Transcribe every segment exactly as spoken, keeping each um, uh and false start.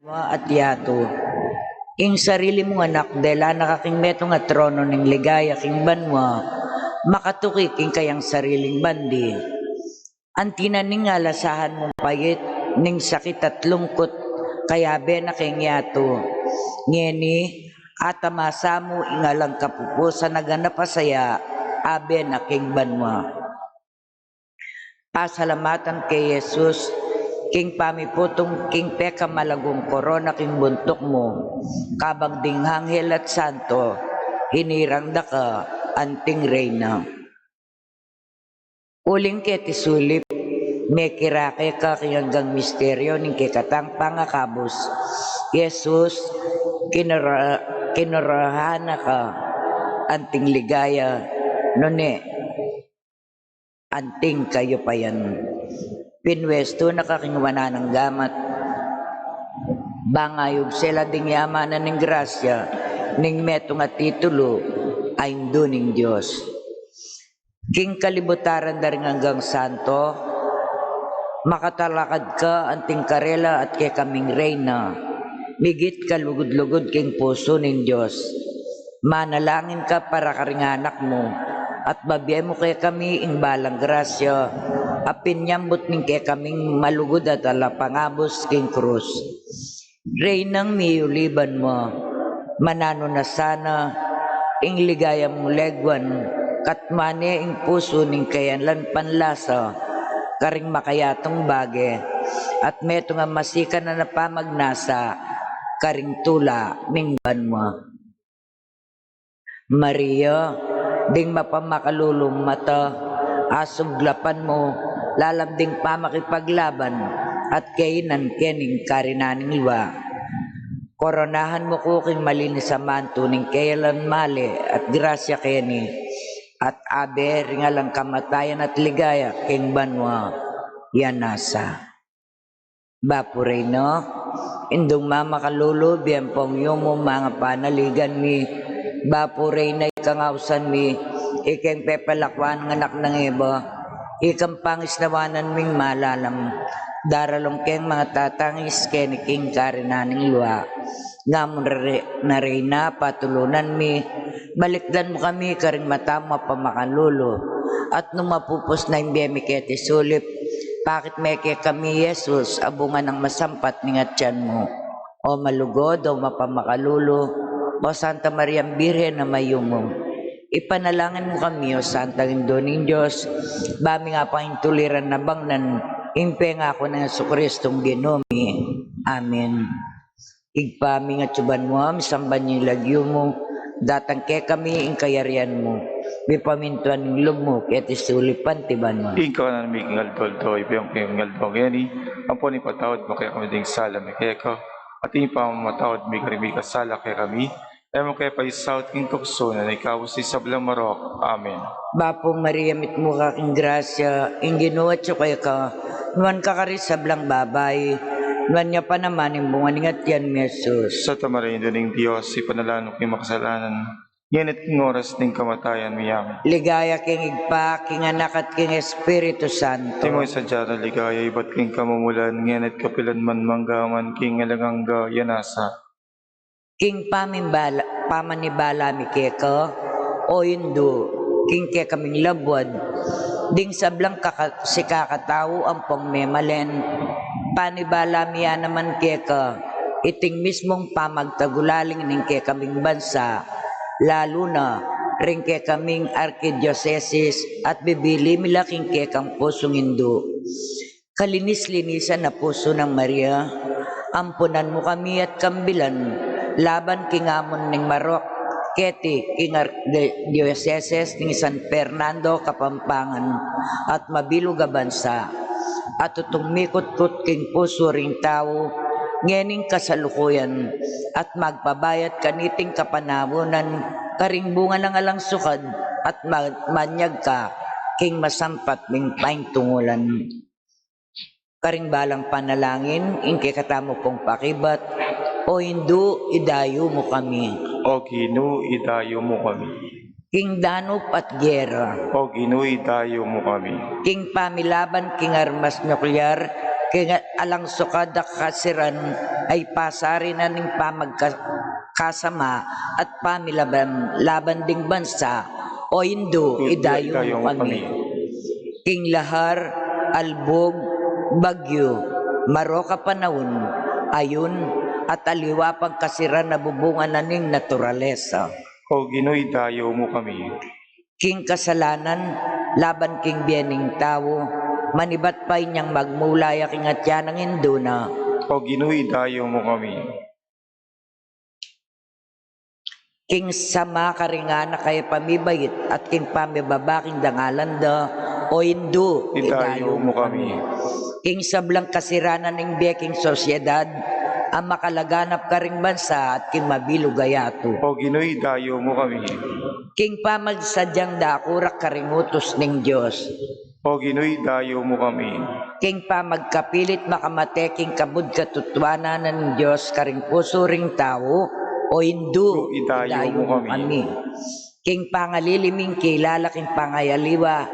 banua at yatu. Ing sarili mung anak, dela na ka king metung a trono ning ligaya king banua, makatuki king kayang sariling bandi. Anti na ning alasahan mung pait ning sakit at lungkut, kayabe na king yatu. Ngeni, atamasa mu ing alang kapupusan a ganap a saya, abe na king banua. Pasalamatan ke Jesus, king pamiputung king pekamalagung korona king buntuk mu, kabang ding anghel at santo, hinirang da ka anting reyna. Uling keti sulip, mekirake ka king anggang misteryo ning kekatang pangakabus. Jesus, kinura-, kinurahan na ka anting ligaya, nune anting kayupayan. Pinwestu na ka king wanan nang gamat. Bang ayub sela ding yamanan ning grasya, ning metung a titulu a Indu ning Dios. King kalibutaran da ring anggang santo, makatalakad ka anting karela at kekaming reyna, migit kalugud-lugud king pusu ning Dios. Manalangin ka para karing anak mu, at babie mu kekami ing balang grasya a pinyambut ning kekaming malugud a talapangabus king krus. Reynang miyuliban mu, mananu na sana ing ligaya mung leguan, katmane ing pusu ning kayalan panlasa karing makayatung bage, at metung a masikan a pamagnasa karing tula ning banua. Maria, ding mapamakalulung mata, asuglapan mu lalam ding pamakipaglaban at kainan kening karinan ning lua. Koronahan mu ku king malinis a mantu ning kayalan male at grasya keni, at abe ring alang kamatayan at ligaya king banua. Yanasa. Bapu Reyna, Indung mamakalulu, bie pu ing yumu, mangapanaligan mi. Bapu Reyna, ikang ausan mi, ikeng pepalakuan nang anak nang Eva, ikang pangisnawanan ming malalam, daralung keng mangatatangis keni king karinan ning lua. Ngamu na Re-, na Reyna, patulunan mi, balikdan mu kami karing mata mu a pamakalulu, at nung mapupus na ing bie mi keti sulip, pakit me kekami i Jesus, a bunga nang masampat ning atian mu. O malugud, o mapamakalulu, o Santa Mariang Birhen a mayumu, ipanalangin mu kami, o Santang Indu ning Dios, ba ming apaintuliran a bangnan ing pengaku nang Jesukristong Ginu mi. Amen. Ibpa mi, ing atsu banua, misamban ya ing lagyu mu, datang kekami ing kayarian mu, mipamintuan ing lub mu keti sulip anti banua. Ing kakanan mi king aldo-aldo ibie mu kekami king aldo ngeni, ampon ipatawad mu kekami ding sala mi keka, anti ing pamamatawad mi karing mikasala kekami, e mu ke paisaul king tuksu, nune ikabus ing sablang marok. Amen. Bapu Maria, mitmu ka king grasya, ing Ginu atsu keka, nuan ka karing sablang babai, nuan ya pa naman ing bunga ning atian mu, i Jesus. Santa Maria, Indu ning Dios, ipanalangin mu kaming makasalanan, ngeni at king oras ning kamatayan mi. Amen. Ligaya king Ibpa, king Anak, at king Espiritu Santo. Antimo ing sadya nang ligaya ibat king kamumulan, ngeni at kapilan man, mangga man king alang angga. Yanasa. King pamimbala-, pamanibala mi keka, o Indu, king kekaming labuad, ding sablang kaka-, sikakatau ampong memalen, panibala mi ya naman keka, iting mismung pamagtagulaling ning kekaming bansa, lalu na ring kekaming arkidiosesis at bibili mi la king kekang pusung Indu. Kalinis-linisan a pusu nang Maria, ampunan mu kami at kambilan laban king amon ning marok keti king arkidiosesis ning San Fernando, Kapampangan, at mabilug a bansa, at tutung mikutkut king pusu ring tau ngening kasalukuyan, at magpabayat kaniting kapanaunan karing bunga nang alang sukad, at ma-, manyag ka king masampat ming paintungulan. Karing balang panalangin, ing kekatamu pung pakibat, O Indu, idayu mu kami. O Ginu, idayu mu kami. King danup at gera. O Ginu, idayu mu kami. King pamilaban king armas nuklear, King alang sukad a kasiran a ipasari na ning pamagka-, kasama at pamilaban laban ding bansa, o Indu, idayu mu kami. King lahar, albug, bagyu, marok a panaun, ayun, at aliwa pang kasiran a bubungan na ning naturalesa. O Ginu, idayu mu kami. King kasalanan laban king bie ning tau, manibat pa inyang magmulaya king atyan nang Indu na. O Ginu, idayu mu kami. King sama karing anak a pamibait at king pamibaba king dangalan da, o Indu, idayu mu kami. King sablang kasiranan ning bie king sosyedad a makalaganap karing bansa at king mabilug a yatu. O Ginu, idayu mu kami. King pamagsadyang dakurak karing utus ning Dios. O Ginu, idayu mu kami. King pamagkapilit makamate king kabud katutuanan ning Dios karing pusu ring tau, o Indu, idayu mu kami. King pangalilim ing kilala king pangayaliwa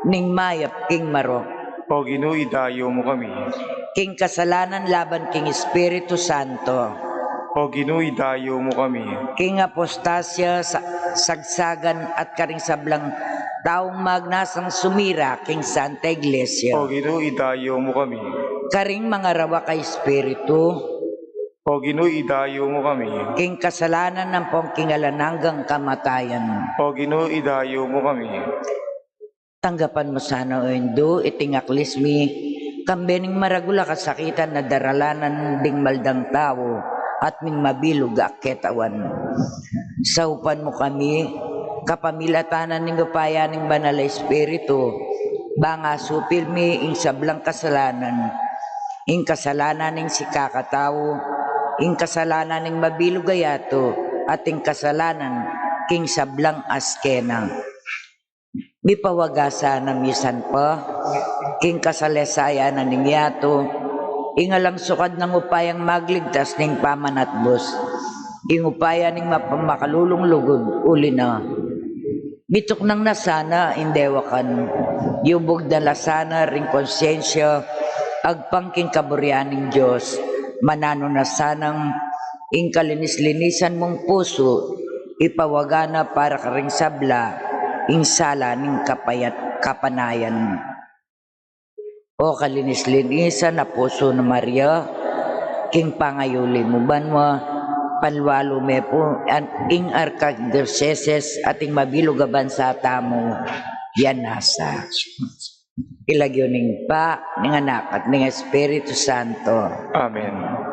ning mayap king marok. O Ginu, idayu mu kami. King kasalanan laban king Espiritu Santo. O Ginu, idayu mu kami. King apostasya, sa-, sagsagan at karing sablang taung magnasang sumira king Santa Iglesia. O Ginu, idayu mu kami. Karing mangarawak a espiritu. O Ginu, idayu mu kami. King kasalanan ampong king alang anggang kamatayan. O Ginu, idayu mu kami. Tanggapan mu sana, o Indu, iting aklis mi, kambe ning maragul a kasakitan a daralanan ding maldang tau at ning mabilug a ketawan. Saupan mu kami, kapamilatan ning upaya ning Banal a Espiritu, bang asupil mi ing sablang kasalanan, ing kasalanan ning sikakatau, ing kasalanan ning mabilug a yatu, at ing kasalanan king sablang askena. Mipawagasan na misan pa, king kasalesayan na ning yatu, ing alang sukad nang upayang magligtas ning pamanatbus, ing upaya ning mapamakalulung lugud, uli na. Mituknang na sana ing dewakan, yubug na la sana ring konsyensya, agpang king kaburian ning Dios, mananu na sanang ing kalinis-linisan mung pusu, ipawaga na para karing sabla, ing sala ning kapayat-, kapanayan. O kalinis-linisan a pusu nang Maria, king pangayuli mu banua, panlualu me pu, an-, ing arkidiosesis at ing mabilug a bansa tamu, yan nasa. King lagyu ning Ibpa, ning Anak, at ning Espiritu Santo. Amen.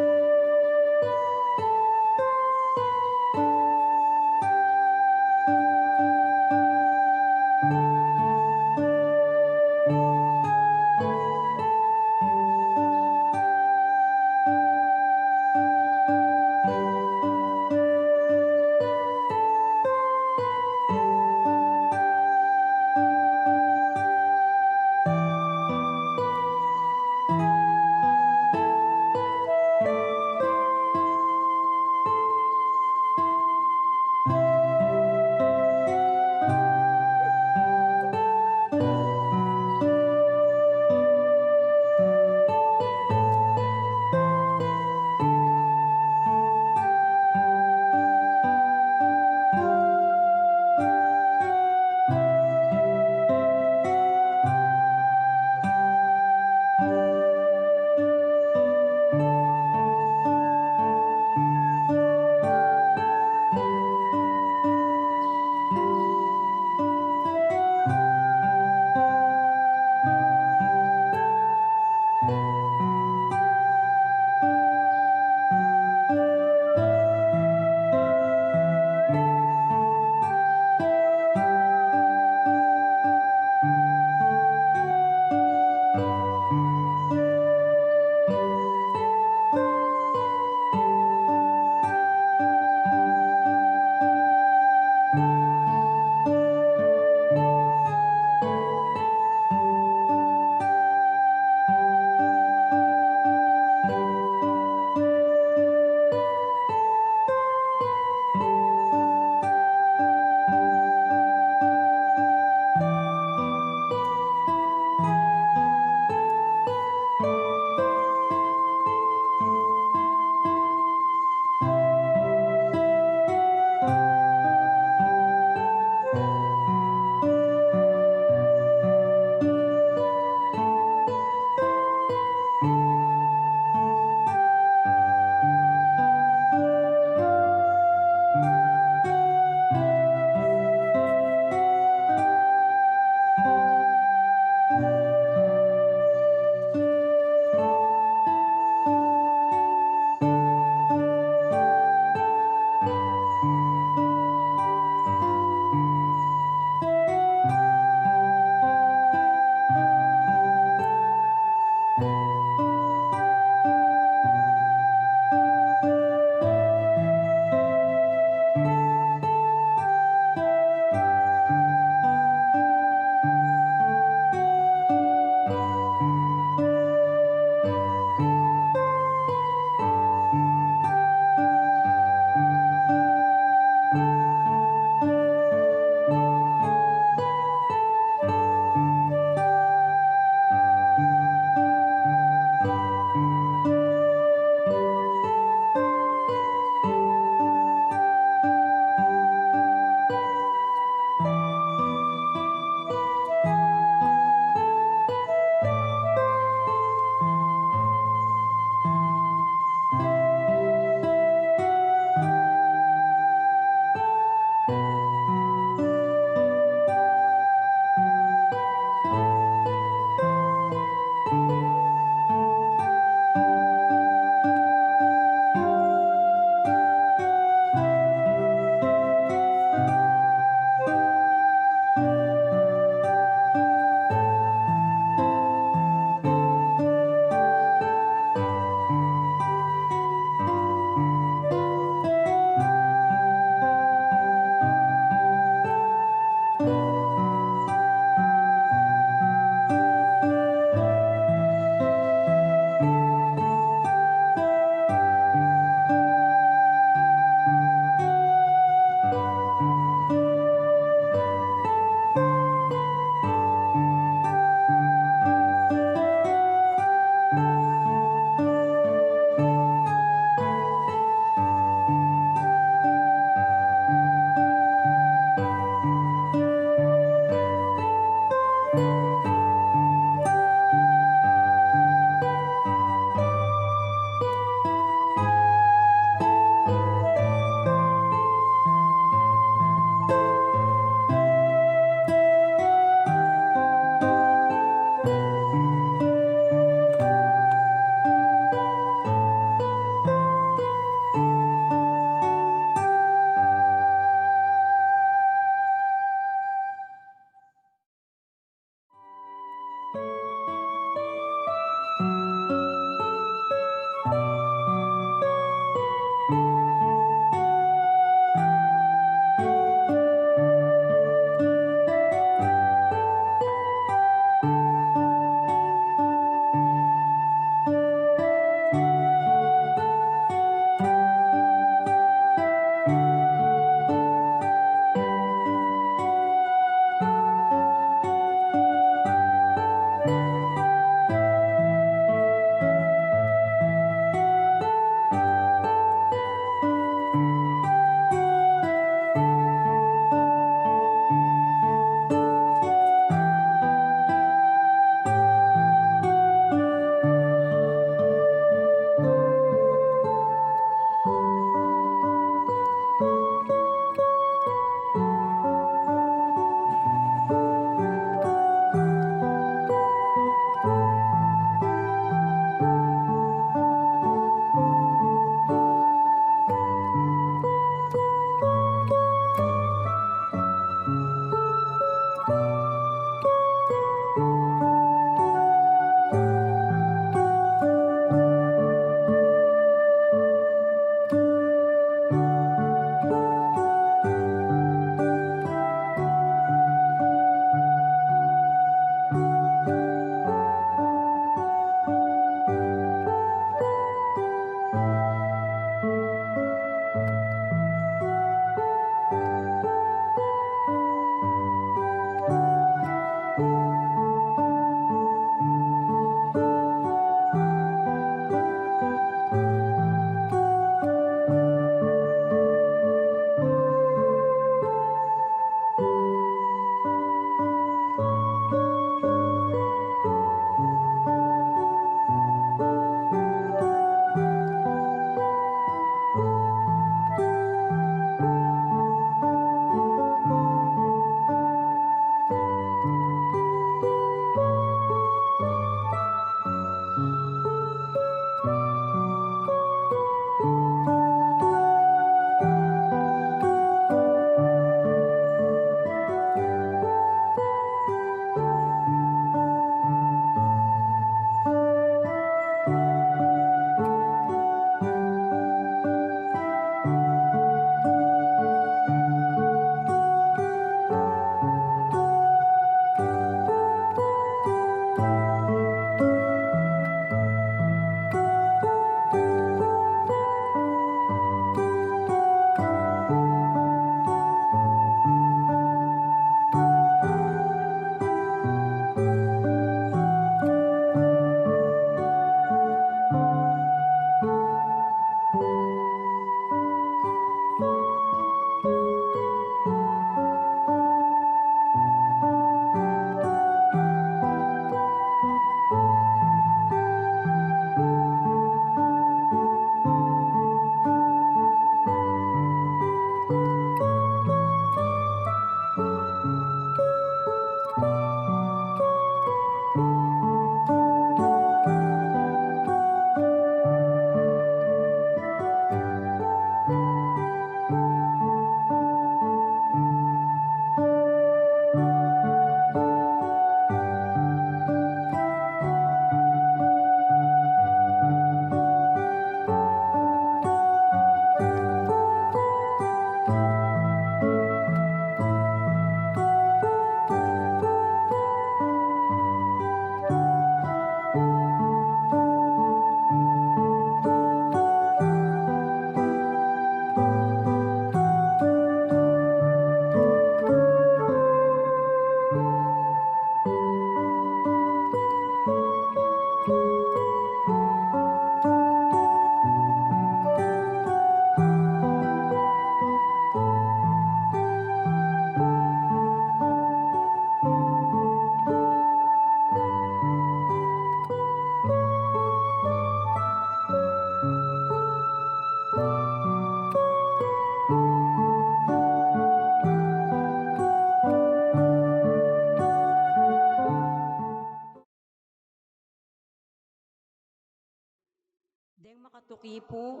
Deng makatuki pu,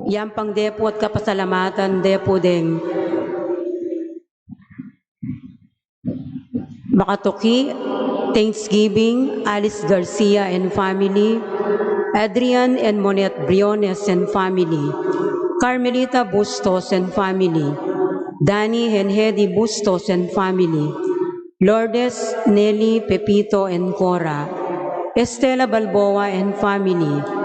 yang pang depu at kapasalamatan depu deng makatuki, Thanksgiving, Alice Garcia and family, Adrian and Monette Briones and family, Carmelita Bustos and family, Danny and Hedy Bustos and family, Lourdes, Nelly, Pepito and Cora, Estela Balboa and family,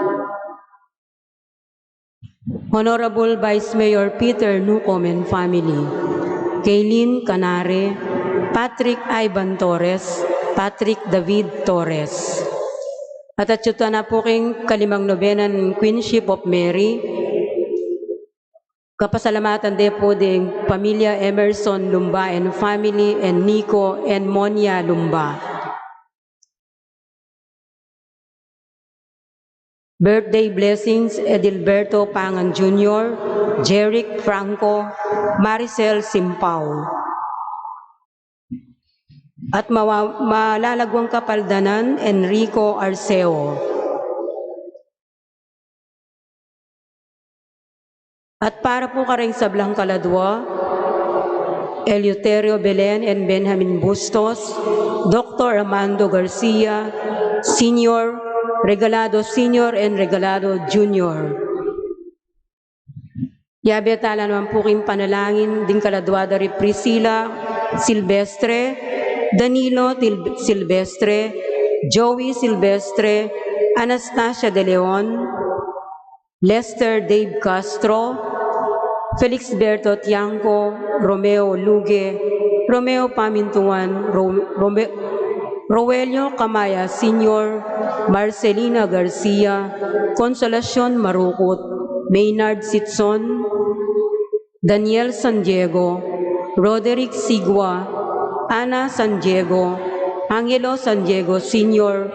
Honorable Vice Mayor Peter Nucom and family, Kaylin Canare, Patrick Ivan Torres, Patrick David Torres. At atyu ta na pu king kalimang nobena ning Queenship of Mary. Kapasalamatan de pu ding pamilya Emerson Lumba and family and Nico and Monia Lumba. Birthday blessings, Edilberto Pangan Junior, Jeric Franco, Maricel Simpao. At mawa-, malalaguang kapaldanan, Enrico Arceo. At para pu karing sablang kaladua, Eleuterio Belen and Benjamin Bustos, Doktor Armando Garcia Senior, Regalado Senior and Regalado Junior. Yabe tala naman pu king panalangin ding kaladua da ri Priscilla Silvestre, Danilo Til-, Silvestre, Joey Silvestre, Anastasia De Leon, Lester Dave Castro, Felixberto Tiangco, Romeo Luge, Romeo Pamintuan, Ro-, Rome-, Roelio Camaya Senior, Marcelina Garcia, Consolacion Marukut, Maynard Sitson, Daniel San Diego, Roderick Sigua, Ana San Diego, Angelo San Diego Senior,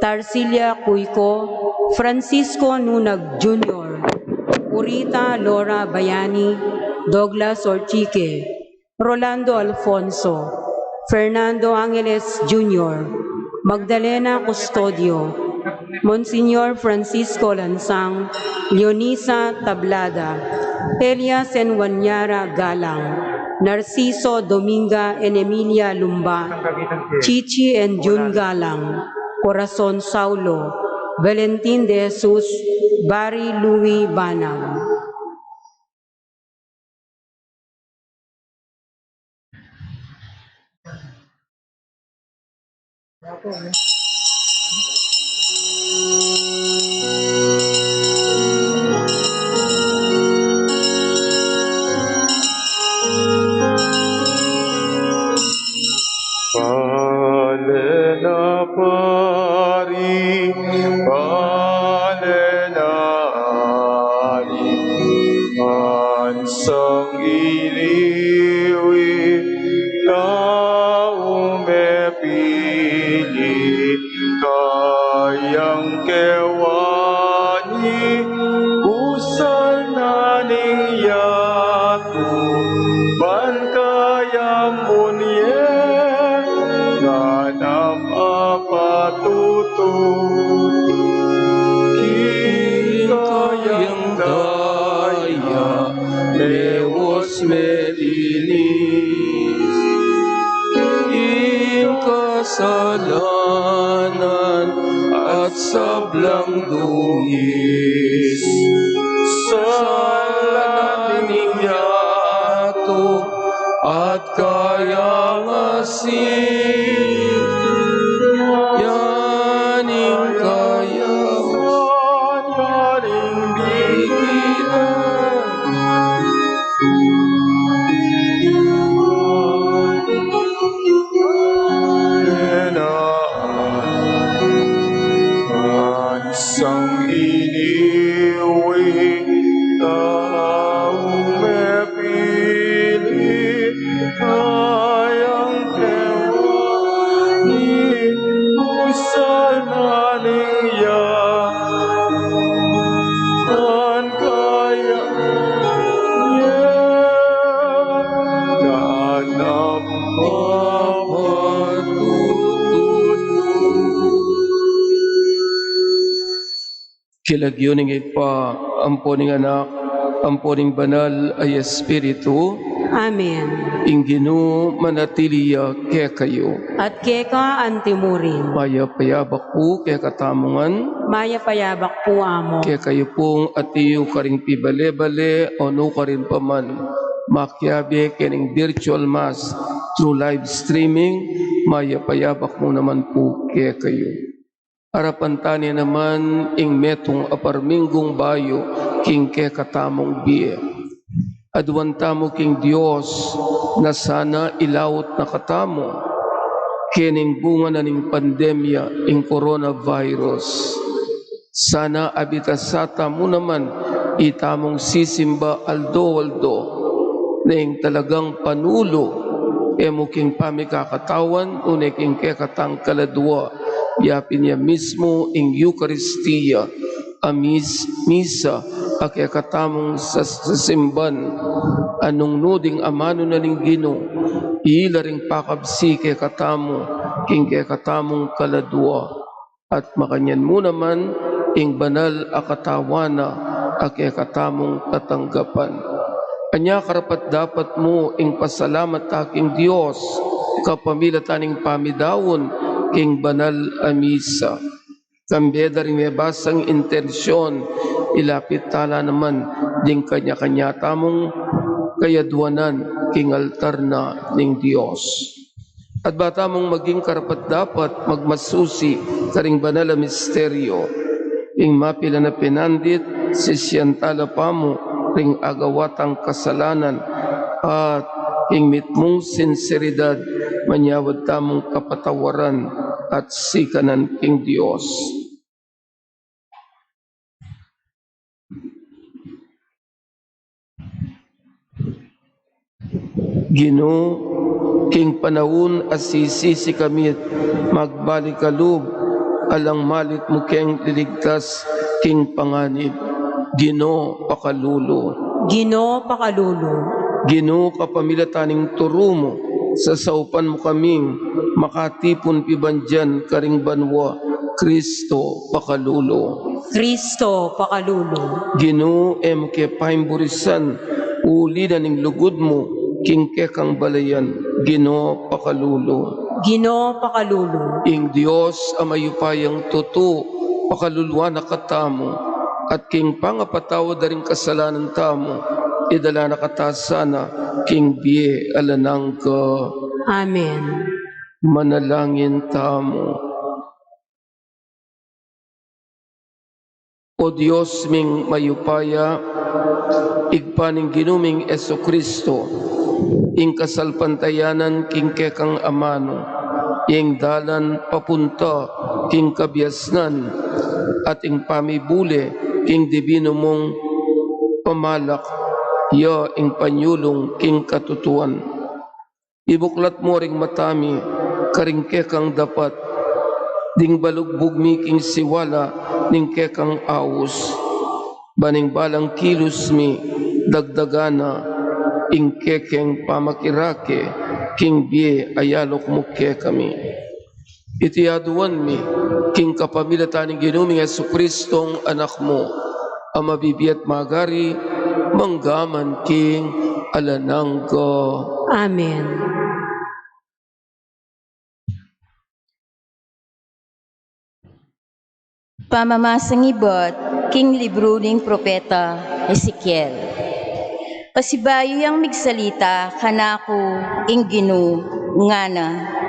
Tarsilia Cuico, Francisco Nunag Junior, Purita Laura Bayani, Douglas Orchique, Rolando Alfonso, Fernando Angeles Junior, Magdalena Custodio, Monsignor Francisco Lansang, Leonisa Tablada, Elias and Wanyara Galang, Narciso Dominga and Emilia Lumba, Chichi and Jun Galang, Corazon Saulo, Valentin De Jesus, Barry Louis Banag. Pale na pari, pale na ari, mansang iliwi, taung mepili, kayang kewani, busal na ning yatu, ban kaya munye, nganap a patutu. King kayang daya, mewas melinis, king kasalanan at sablang dungis. Sala ning yatu at kayang asin, ya ning kayang, ya ning bikinan. Sang iniwi, taung mepili, kayang kewani, busal na ning ya, an kaya, ya, nganap a patutu. King lagyu ning Ibpa, ampo ning Anak, ampo ning Banal a Espiritu. Amen. Ing Ginu manatili ya kekayu. At keka antimurin. Mayap a yabak pu kekatamu ngan. Mayap a yabak pu, Among. Kekayu pung atiu karing pibale-bale o nukarin pa man makiabe kening virtual mass through live streaming, mayap a yabak mu naman pu kekayu. Arapan tane naman ing metung a parminggung bayu king kekatamung bie. Aduan tamu king Dios na sana ilaut na katamu kening bunga na ning pandemya, ing coronavirus. Sana abitasa tamu naman itamung sisimba aldo-aldo na ing talagang panulu, e mu king pamikakatawan, nune king kekatang kaladua, yapin ya mismu ing Eukaristia, a mis-, misa, a kekatamung sas-, sasimban, a nung nu ding amanu na ning Ginu, ila ring pakabsi kekatamu king kekatamung kaladua. At makanyan mu naman ing banal a katawan na a kekatamung tatanggapan. Anya karapat-dapat mu ing pasalamat ta king Dios kapamilatan ning pamidaun king banal a misa. Kambe da ring mebasang intensyon, ilapit tala naman ding kanya-kanya tamung kayaduanan king altar na ning Dios. At ba tamung maging karapat-dapat magmasusi karing banal a misteryo, ing mapilan a pinandit, sisian tala pamu ring agawa tang kasalanan, at ing mitmung sinseridad manyawad tamung kapatawaran at sikanan king Dios. Ginu, king panaun a sisisi kami't magbalik a lub, alang malit mu keng liligtas king panganib. Ginu, pakalulu. Ginu, pakalulu. Ginu, kapamilatan ning turu mu, sasaupan mu kaming makatipun pibandian karing banua. Kristo, pakalulu. Kristo, pakalulu. Ginu, e mu ke paimburisan uli na ning lugud mu king kekang balayan. Ginu, pakalulu. Ginu, pakalulu. Ing Dios a mayupayang tutu, pakaluluan na katamu, at king pangapatawad da ring kasalanan tamu, idala na kata sana king bie alang angga. Amen. Manalangin tamu. O Dios ming mayupaya, Ibpa ning Ginu ming Jesucristo, ing kasalpantayanan king kekang amanu, ing dalan papunta king kabiasnan, at ing pamibule king dibinu mung pamalak, ya ing panyulung king katutuan. Ibuklat mu ring mata mi karing kekang dapat, ding balugbug mi king siwala ning kekang aus, ban ing balang kilus mi dagdagan na ing kekeng pamakirake king bie a yalok mu kekami. Iti aduan mi king kapamilatan ning Ginu ming Jesucristong Anak mu, a mabibie at magari mangga man king alang angga. Amen. Pamamasang ibat king libru ning propeta Ezekiel. Pasibayu yang migsalita kanaku ing Ginu, ngana: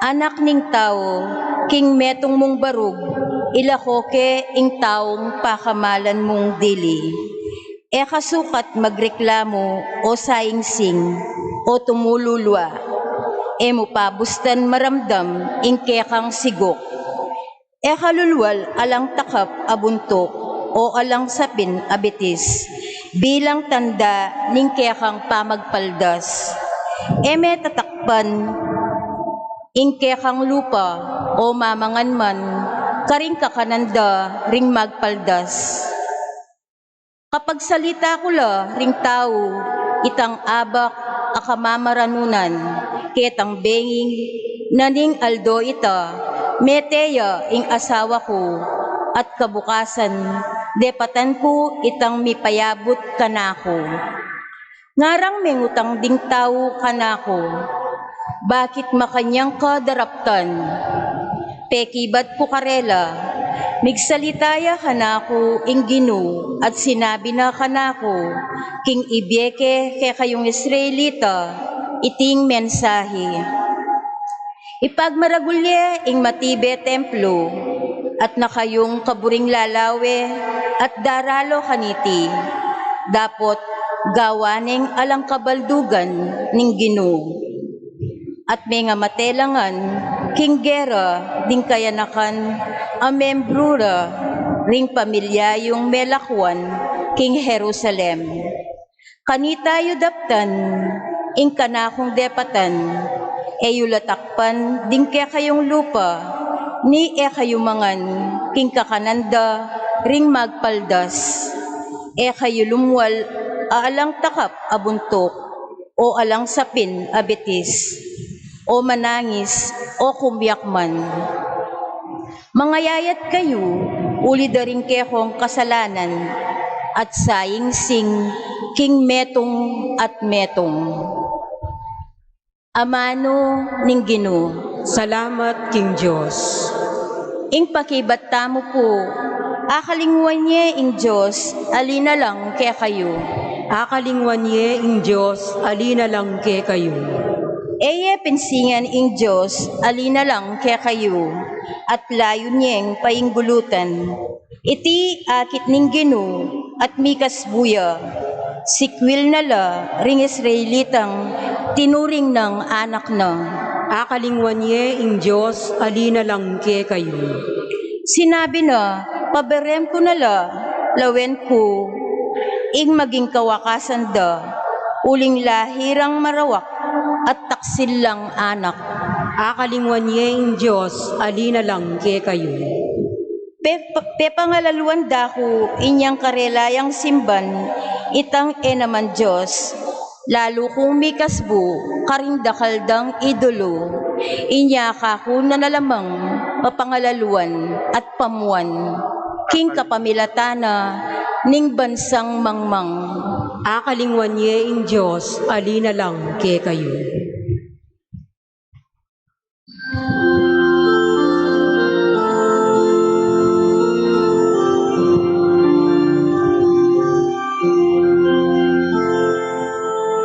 Anak ning tau, king metung mung barug, ilako ke ing taung pakamalan mung dili. E ka sukat magreklamu o saingsing o tumululwa. E mu pabustan maramdam ing kekang siguk. E ka lulwal alang takap a buntuk o alang sapin a bitis bilang tanda ning kekang pamagpaldas. E me tatakpan ing kekang lupa o mamangan man karing kakanan da ring magpaldas. Kapagsalita ku la ring tau itang abak a kamamaranunan ketang bengi na ning aldo ita, mete ya ing asawa ku At kabukasan, depatan ku itang mipayabut kanaku. Ngarang mengutang ding tau kanaku, bakit makanyan ka daraptan? Pekibat ku karela, migsalita ya kanaku ing Ginu, at sinabi na kanaku, king ibie ke kekayung Israelita, iting mensahe. Ipagmaragul ye ing matibe templo, at na kayung kaburing lalawe at daralo kaniti, dapot gawa neng alang kabaldugan ning Ginu. At mengamate la ngan king gera ding kayanakan a membru ra ring pamilya yung melakwan king Jerusalem. Kanita yu daptan ing kanakung depatan, e yu la takpan ding kekayung lupa, ni e kayu mangan king kakanan da ring magpaldas, e kayu lumwal a alang takap a buntuk, o alang sapin a bitis, o manangis, o kumiak man. Mangayayat kayu uli da ring kekong kasalanan, at sayingsing king metung at metung. Amanu ning Ginu. Salamat king Dios. Ing pakibat tamu pu, akalingwan ye ing Dios, ali na lang kekayu. Akalingwan ye ing Dios, ali na lang kekayu. E ye pinsingan ing Dios, ali na lang kekayu, at layun yeng painggulutan. Iti akit ning Ginu, at mikasbu ya. Sikwil na la ring Israelitang tinuring nang anak na. Akalingwan ye ing Dios, ali na lang kekayu. Sinabi na, paberem ku na la, lawen ku ing maging kawakasan da, uling lahi rang marawak at taksil lang anak. Akalingwan ye ing Dios, ali na lang kekayu. Pe-, pepangalaluan da ku inyang karela yang simban, itang e naman Dios, lalu kung mikasbu karing dakal dang idolo. Inya kaku na la namang papangalaluan at pamuan king kapamilatan na ning bansang mangmang. Akalingwan ye ing Dios, ali na lang kekayu.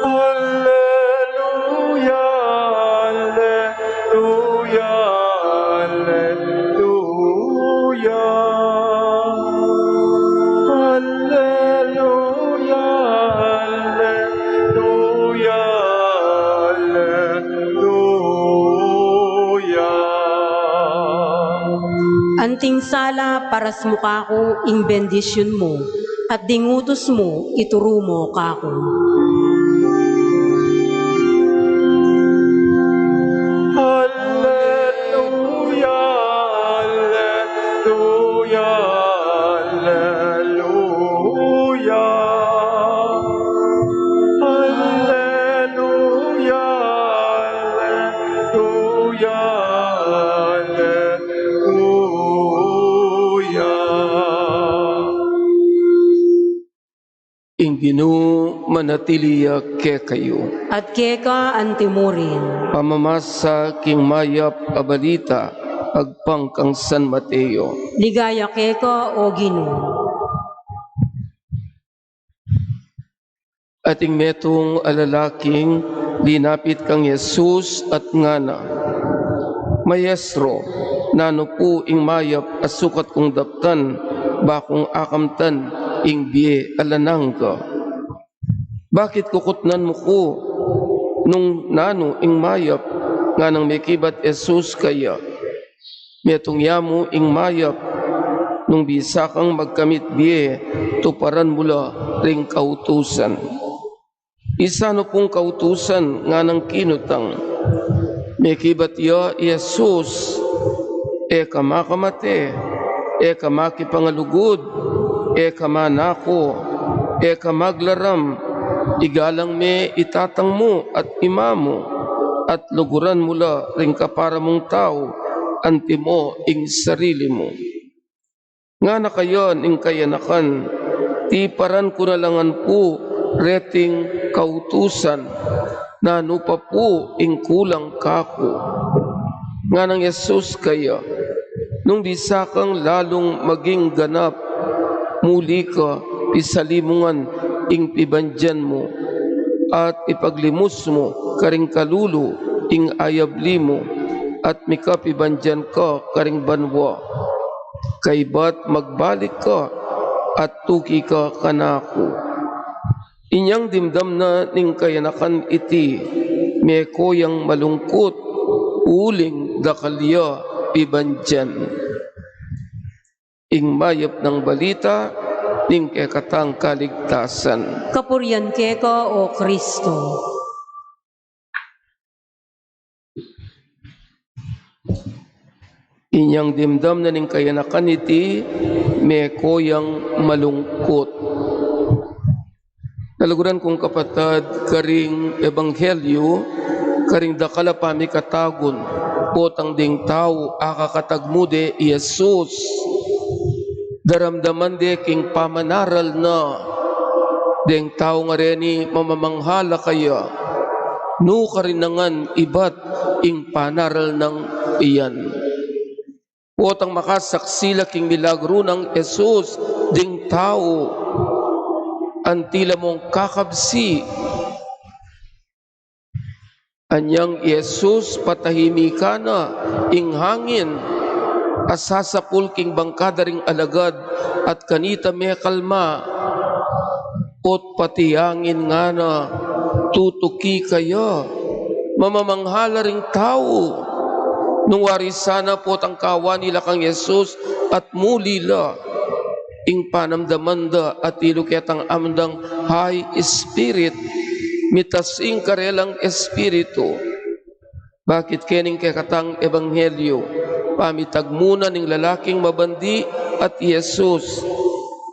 Alleluia, alleluia, alleluia. Alleluia, alleluia, alleluia. Anting sala paras mu kaku ing bendisyun mu, at ding utus mu ituru mu kaku. Alleluia, alleluia, alleluia. Alleluia, alleluia, alleluia. Ing Ginu manatili ya kekayu. At keka antimurin. Pamamasa king mayap a balita agpang kang San Mateo. Ligaya keka, o Ginu. Ating metung a lalaking linapit kang Jesus at ngana, Maestro, nanu pu ing mayap a sukat kung daptan, ba kung akamtan ing bie alang angga? Bakit kukutnan mu ku nung nanu ing mayap? Nganang mekibat Jesus kaya, Metung ya mu ing mayap, nung bisa kang magkamit bie, tuparan mu la ring kautusan. Isanu pung kautusan? Nganang kinutang. Mekibat ya i Jesus, E ka makamate, e ka makipangalugud, e ka manako, e ka maglaram, igalang me i tatang mu at i mama mu, at luguran mu la ring kapara mung tau antimo ing sarili mu. Ngana kaya ning kayanakan, tiparan ku na la ngan pu reting kautusan, nanu pa pu ing kulang kaku? Nganang Jesus kaya, nung bisa kang lalung maging ganap, muli ka, pisali mu ngan ing pibandian mu, at ipaglimus mu karing kalulu ing ayabli mu, at mika pibandian ka karing banua. Kaybat magbalik ka at tuki ka kanaku. Inyang dimdam na ning kayanakan iti, meko yang malungkut, uling dakal ya pibandian. Ing mayap nang balita ning kekatang kaligtasan. Kapurian keka, O Kristo. Inyang dimdam na ning kayanakan iti, meko yang malungkut. Kaluguran kung kapatad, karing ebanghelyu, karing dakal a pamikatagun, potang ding tau akakatagmu de i Jesus, daramdaman de king pamanaral na, deng tau ngareni mamamanghala kaya, nukarin na ngan ibat ing panaral nang iyan. Potang makasaksi la king milagru nang Jesus ding tau, anti la mung kakabsi. Anyang Jesus patahimikan na ing hangin a sasapul king bangkada ring alagad at kanita mekalma. Ot pati angin ngana, tutuki kaya. Mamamanghala ring tau. Nung wari sana potang kawani la kang Jesus at muli la, ing panamdaman da atilu ketang amdang high spirit, mitas ing karelang espiritu. Bakit kening kekatang ebanghelyu, pamitagmu na ning lalaking mabandi at i Jesus,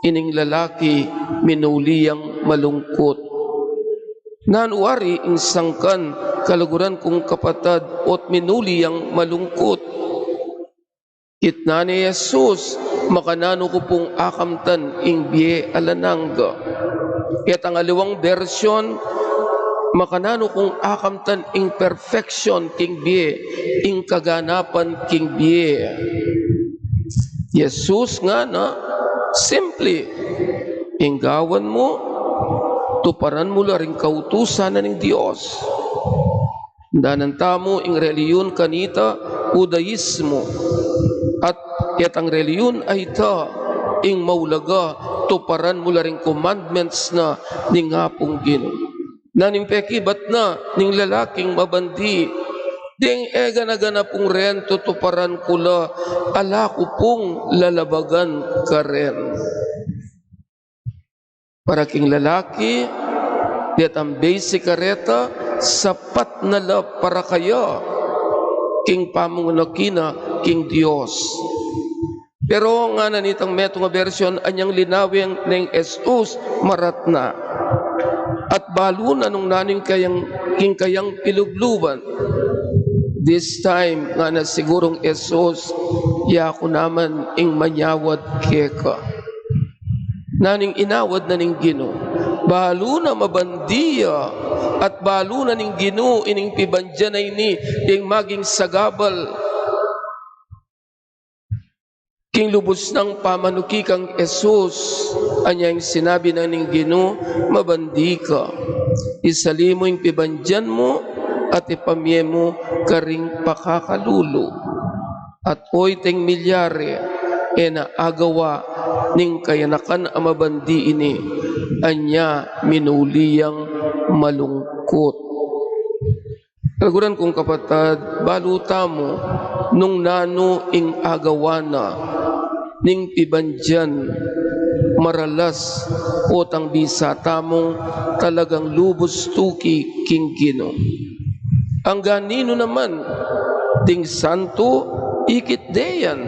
ining lalaki minuli yang malungkut. Nanu wari ing sangkan, kaluguran kung kapatad, ot minuli yang malungkut? Kitnan ne i Jesus, makananu ku pung akamtan ing bie alang angga. Ketang aliwang bersyon, makananu kung akamtan ing perfection king bie, ing kaganapan king bie. Jesus ngana, simple, ing gawan mu, tuparan mu la ring kautusan na ning Dios. Danan tamu ing reliyun kanita, Judaismo. At ketang reliyun a ita, ing maulaga, tuparan mu la ring commandments na ning Apung Ginu. Nanu ing pekibat na ning lalaking mabandi? Deng e gana-gana pung ren tutuparan ku la, ala ku pung lalabagan karen. Para king lalaki, detang basic a reta, sapat na la para kaya king pamanunaki na king Dios. Pero ngana nitang metung a bersyon, anyang linawin neng Jesus, maratna. At balu na nung nanu ing kayang, ing kayang pilubluban. This time, ngana sigurung Jesus, yaku naman ing manyawad keka. Nanu ing inawad na ning Ginu? Balu na mabandi ya, at balu na ning Ginu ining pibandian a ini, ing maging sagabal king lubus nang pamanuki kang Jesus. Anya ing sinabi na ning Ginu, mabandi ka. Isali mu ing pibandian mu at ipamie mu karing pakakalulu. At oyteng milyari, e na agawa ning kayanakan a mabandi ini, anya minuli yang malungkut. Kaluguran kung kapatad, balu tamu nung nanu ing agawa na ning pibandian maralas, potang bisa tamung talagang lubus tuki king Ginu. Anggang ninu naman, ding santu, ikit de yan.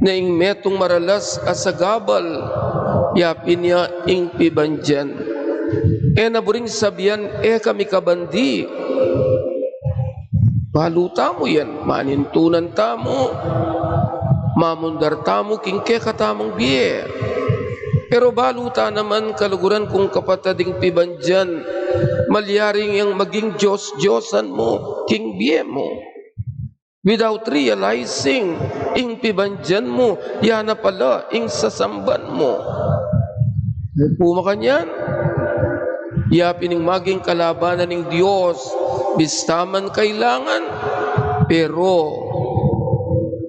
Na ing metung maralas a sagabal, yapin ya ing pibandian. E na buring sabian, e kami kabandi. Balu tamu yan, manintunan tamu. Mamundar tamu king kekatamung bie. Pero balu ta naman, kaluguran kung kapatad, ing pibandian, malyaring yang maging dios-diosan mu king bie mu. Without realizing, ing pibandian mu, ya na pala ing sasamban mu. Makanyan, ya pin ing maging kalabanan ning Dios, bista man kailangan, pero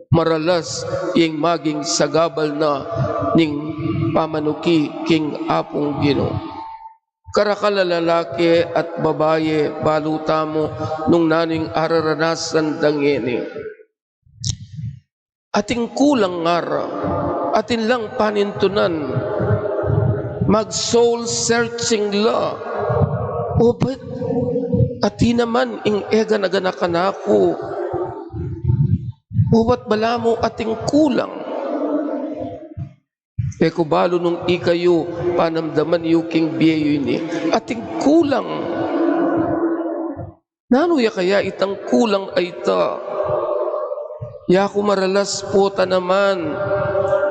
maralas ing maging sagabal na ning pamanuki king Apung Ginu. Karakal a lalaki at babai, balu tamu nung nanu ing araranasan da ngeni. Atin kulang ngara, atin lang panintunan, mag soul searching la. O ba't atin naman ing e gana-gana kanaku? O ba't balamu atin kulang? E ku balu nung ikayu, panamdaman yu king bie yu ini, atin kulang. Nanu ya kaya itang kulang a ita? Ya ku maralas pota naman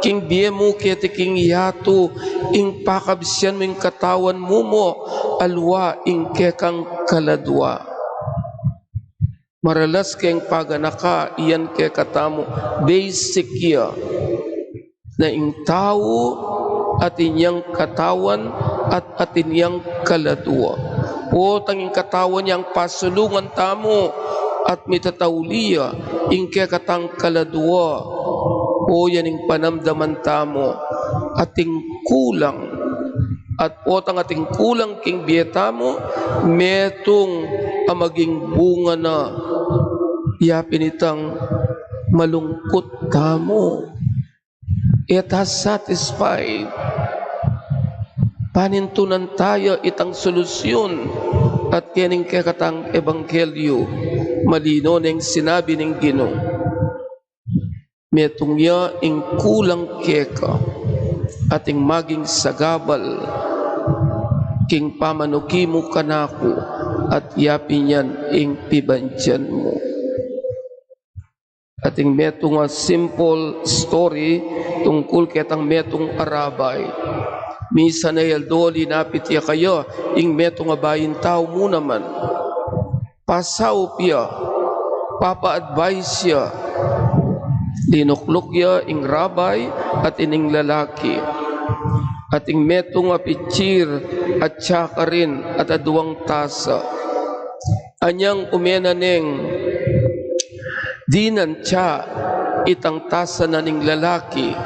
king bie mu keti king yatu, ing pakabisian mu ing katawan mu mo, aliwa ing kekang kaladua. Maralas keng paganaka, iyan kekatamu, basic ya. Na ing tau atin yang katawan at atin yang kaladua. Potang ing katawan yang pasulungan tamu at mitatauli ya, ing kekatang kaladua, o yan ing panamdaman tamu atin kulang. At potang atin kulang king bie tamu, metung a maging bunga na, ya pin itang malungkut tamu. E ta satisfied. Panintunan ta ya itang solusyun at kening kekatang ebanghelyu, malino neng sinabi ning Ginu. Metung ya ing kulang keka, atin maging sagabal king pamanuki mu kanaku, at ya pin yan ing pibandian mu. Atin metung a simple story tungkul ketang metung a rabay. Misan a aldo linapit ya kaya ing metung a bayin tau mu naman. Pasaup ya, papa-advise ya. Linukluk ya ing rabay atin ing lalaki. Atin metung a pitsil at tsaka rin at aduang tasa. Anyang ume na neng dinan tsa itang tasa na ning lalaki,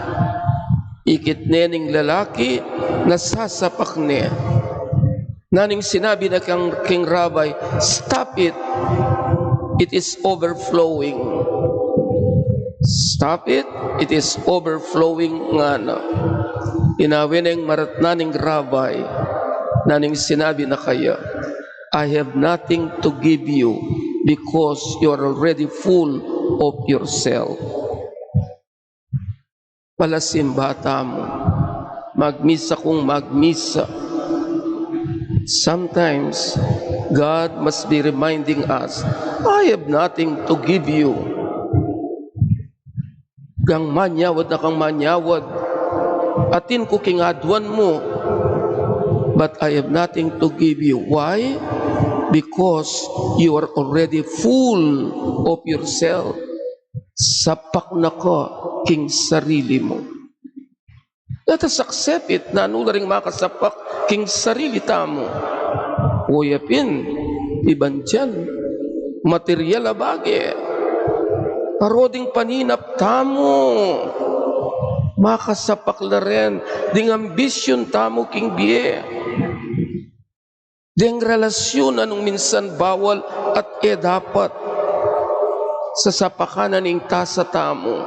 ikit ne ning lalaki, nasasapak ne. Nanu ing sinabi na kang, king rabay, "Stop it. It is overflowing. Stop it. It is overflowing," ngana. Inawe neng maratnan ing rabay. Nanu ing sinabi na kaya, "I have nothing to give you because you are already full of yourself." Palasimba tamu, magmisa kung magmisa. Sometimes, God must be reminding us, "I have nothing to give you." Gang manyawad na kang manyawad, atin ku king aduan mu, but I have nothing to give you. Why? Because you are already full of yourself. Sapak na ka king sarili mu. Let us accept it. Nanu la ring makasapak king sarili tamu? O ya pin, iban diyan, material a bage. Pero ding paninap tamu, makasapak la rin ding ambisyun tamu king bie. Deng relasyon a nung minsan bawal at e dapat sasapakan na ning tasa tamu.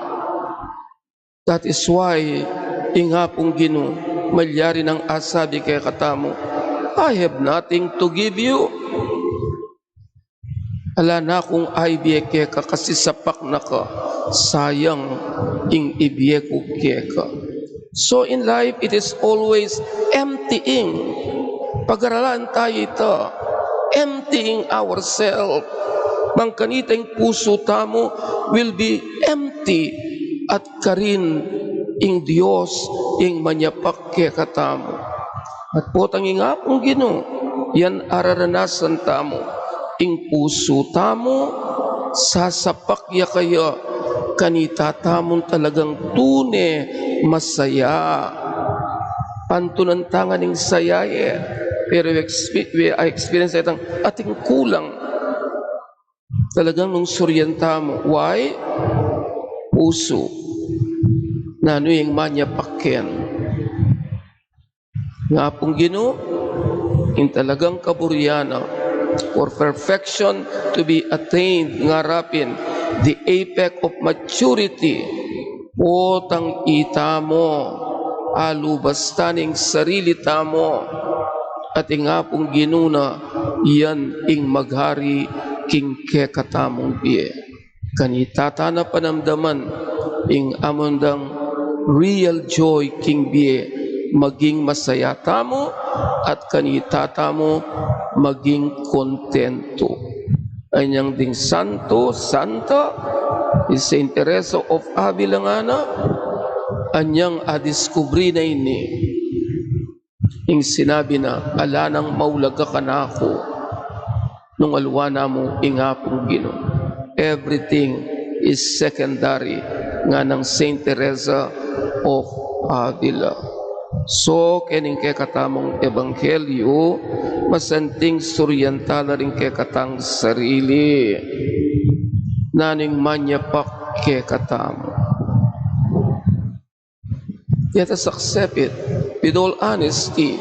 That is why, ing Apung Ginu, malyari nang asabi kekatamu, "I have nothing to give you." Ala na kung aibie keka kasi sapak na ka, sayang ing ibie ku keka. So in life, it is always emptying. Pag-aralan tayu ita, emptying ourselves. Bang kanita ing pusu tamu will be empty at karin ing Dios ing manyapak kekatamu. At potang ing Apung Ginu, yan araranasan tamu, ing pusu tamu, sasapak ya kaya, kanita tamun talagang tune masaya. Pantunan ta ngan ing saya, e. Pero expe-, we, I experience itang ating kulang. Talagang nung suryan tamu, why? Pusu. Nanu ing manyapak ken? Ing Apung Ginu, ing talagang kaburian na, for perfection to be attained, ngarapin, the apex of maturity, potang itamu, alubas ta ning sarili tamu, at ing Apung Ginu na, yan ing maghari king kekatamung bie. Kanita ta na panamdaman ing amun dang real joy king bie, maging masaya tamu at kanita tamu maging kontentu. Anyang ding santo, santa, i Saint Teresa of Avila ngana, anyang adiskubri na ini. Ing sinabi na, "Ala nang maulaga kanaku nung aliwa na mu ing Apung Ginu. Everything is secondary," nganang Saint Teresa of Avila. So, kening kekatamung ebanghelyu, masanting suryan ta la ring kekatang sarili. Nanu ing manyapak kekatamu? Let us accept it with all honesty.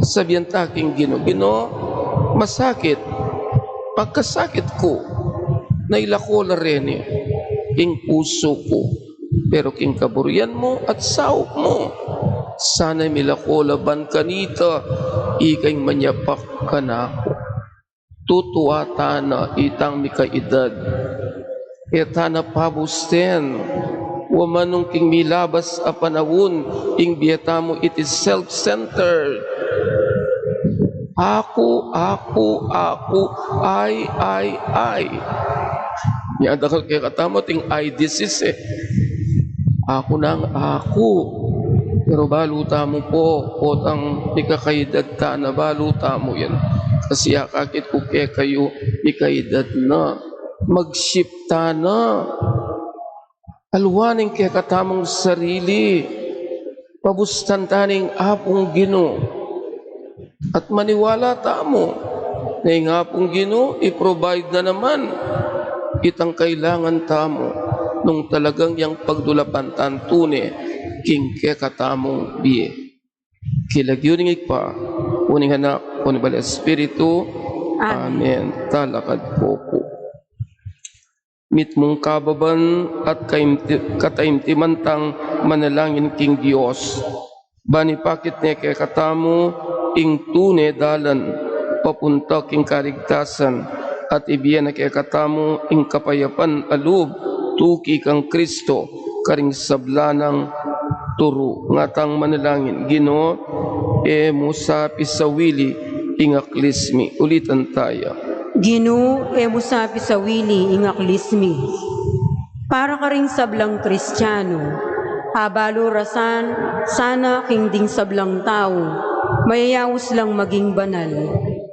Sabian ta king Ginu, "Ginu, masakit. Pagkasakit ku, nailako la reni ing pusu ku. Pero king kaburian mu at saup mu, sana milako la ban kanita, ika ing manyapak kanaku." Tutua ta na itang mikaedad. E ta na pabusten. Wa man nung king milabas a panaun, ing bie tamu, it is self-centered. Aku, aku, aku, I, I, I. Nya dakal kekatamu ating I disease, e. Aku nang aku. Pero balu tamu pu, potang mikakaedad ta na, balu tamu yan. Kasi akakit ku kekayu, mikaedad na. Mag-shift ta na. Aliwa ning kekatamung sarili. Pabustan ta ning Apung Ginu. At maniwala tamu, na ing Apung Ginu, i-provide na naman itang kailangan tamu, nung talagang yang pagdulapan tang tune, king kekatamung bie. King lagyu ning Ibpa, o ning Anak, o ning Banal Espiritu. Amen. Amen. Talakad po po. Mitmung kababan at kaimti-, kataimtiman tang manalangin king Dios. Ban ipakit ne kekatamu ing tune dalan papunta king kaligtasan, at ibie na kekatamu ing kapayapan a lub tuki kang Kristo, karing sabla nang turu. Ngatang manalangin, Ginu, e mu sa pisawili ing aklis mi. Ulitan taya. Ginu, e mu sa pisawili ing aklis mi. Para karing sablang Kristiano, abalu ra san-, sana king ding sablang tau, mayayaus lang maging banal.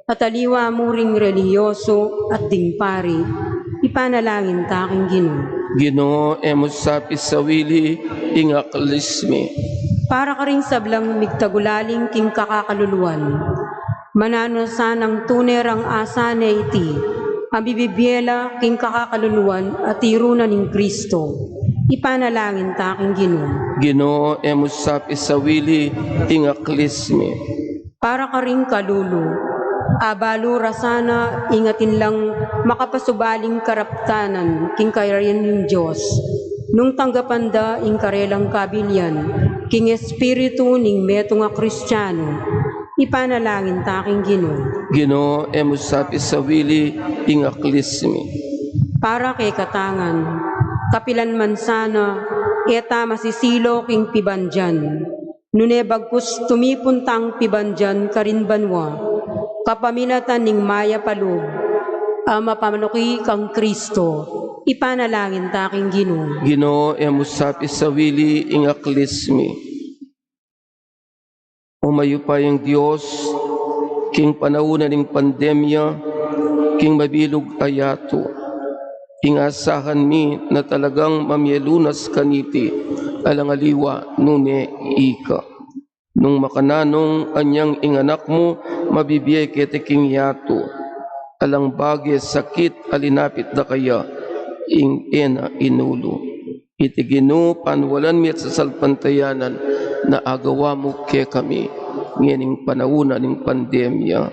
At aliwa mu ring relihiyoso at ding pari, ipanalangin ta king Ginu. Ginu, e mu sa pisawili ing aklis mi. Para karing sablang migtagulaling king kakakaluluan, mananu sanang tune rang asa ne iti, a mibibie la king kakakaluluan a tiru na ning Kristo, ipanalangin ta king Ginu. Ginu, e mu sa pisawili ing aklis mi. Para karing kalulu, abalu ra sana ing atin lang makapasubaling karaptanan king kayarian ning Dios, nung tanggapan da ing karelang kabilian king espiritu ning metung a Kristiano, ipanalangin ta king Ginu. Ginu, e mu sa pisawili ing aklis mi. Para kekatang ngan, kapilan man sana, e ta masisilo king pibandian. Nune bagkus tumipun tang pibandian karin banua, kapamilatan ning mayap a lub a mapamanuki kang Kristo, Ipanalangin ta king Ginu. Ginu, e mu sa pisawili ing aklis mi. O mayupayang Dios, king panaun na ning pandemya, king mabilug a yatu, ing asahan mi na talagang mamie lunas kaniti, alang aliwa nune ika. Nung makananu anyang ing Anak mu mabibie keti king yatu, alang bage sakit a linapit da kaya, ing e na inulu. Iti Ginu, panualan mi at sasalpantayanan na agawa mu kekami ngening panaun na ning pandemya.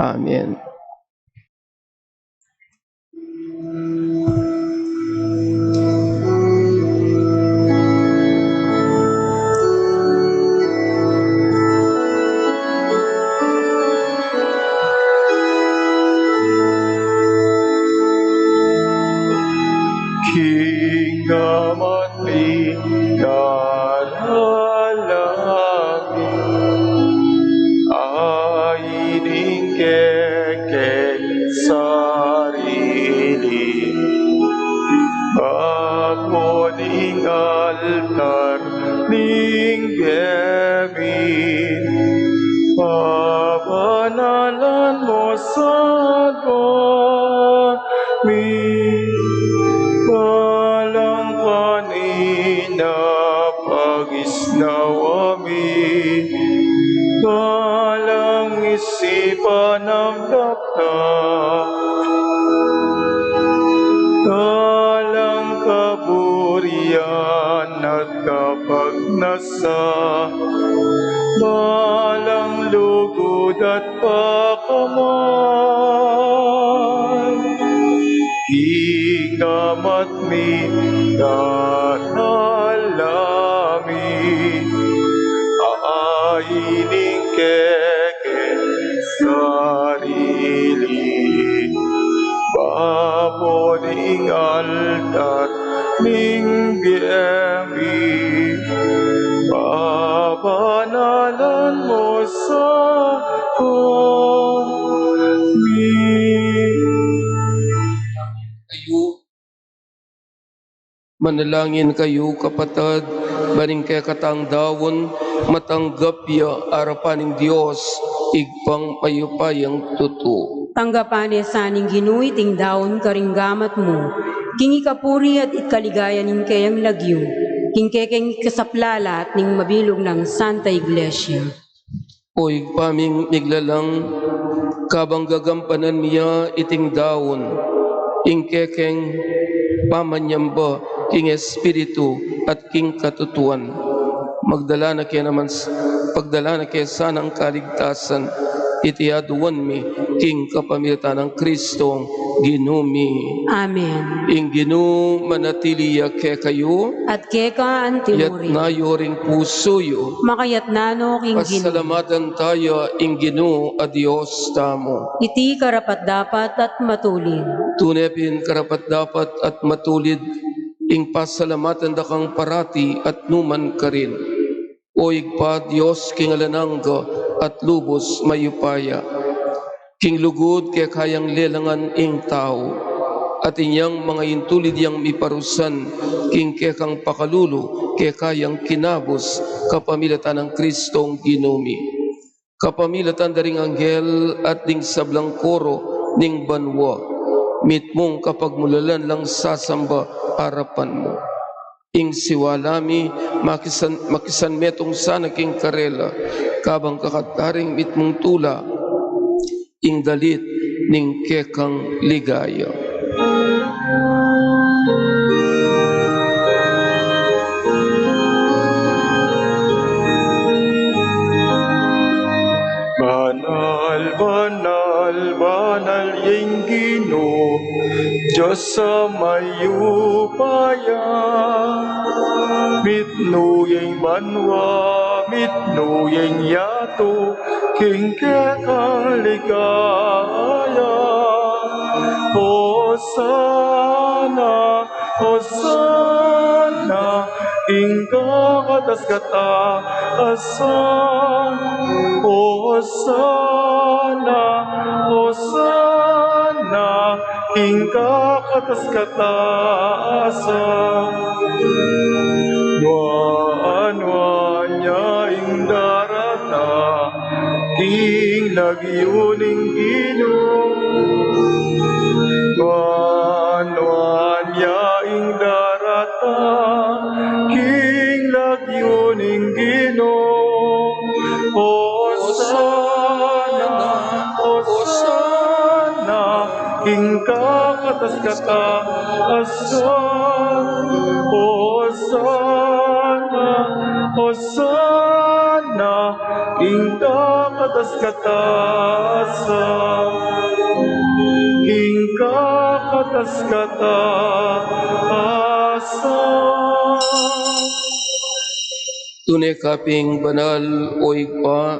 Amen. King Ama King Galalang, aini ing kekeng sarili, babo ning altar ning bie mi, pabanalan mu sa kami, balang kanita pag-isnawa mi, balang isipan at daptan, balang kaburian at kapagnasan, balang lugud at pakamal. King Ama mi, Anak mi, aini ing kekeng sarili, babo ning altar ning bie mi, pabanalan mu sa kami. Kayu, manalangin kayu, kapatad, ban ing kekatang daun matanggap ya arapan ning Dios Ibpang mayupayang tutu. Tanggapan ne sa ning Ginu iting daun karing gamat mu, king ikapuri at ikaligaya ning keyang lagyu, king kekeng ikasaplala at ning mabilug nang Santa Iglesia. O Ibpa ming miglalang, kabang gagampanan mi ya iting daun, ing kekeng pamanyamba king Espiritu at king katutuan, magdala na ke naman s-, pagdala na ke sanang kaligtasan, iti aduan mi king kapamilatan nang Kristong Ginu mi. Amen. Ing Ginu manatili ya kekayu. At keka antimurin. Iyatas yu ring pusu yu. Makayatna no king Ginu. Pasalamatan taya ing Ginu a Dios tamu. Iti karapat-dapat at matulid. Tune pin karapat-dapat at matulid ing pasalamatan da kang parati at numan karin, O Ibpa, Dios king alang angga at lubus mayupaya. King lugud keka yang lelangan ing tau, at inyang manga intulid yang miparusan king kekang pakalulu keka yang kinabus kapamilatan nang Kristong Ginu mi. Kapamilatan da ring anghel at ding sablang koro ning banua, mitmung kapagmulalan lang sasamba arapan mu. Ing siwala mi, makisan-, makisanmetung sana king karela, kabang kakanta ring mitmung tula, ing dalit ning kekang ligaya. Banal, banal, banal ya ing Ginu, Dios a mayupaya. Mitmu ya ing banua, mitmu ya ing yatu, king kekang ligaya. Hosana, Hosana, king kakatas-katasan. Hosana, Hosana, king kakatas-katasan. Nuan, nuan ya ing daratang king lagyu ning Ginu. Nuan, nuan ya ing daratang king lagyu ning Ginu. Hosana, Hosana, king kakatas-katasan. Hosana, Hosana, king kakatas-katasan. King kakatas-katasan. Tune ka pin banal, O Ibpa,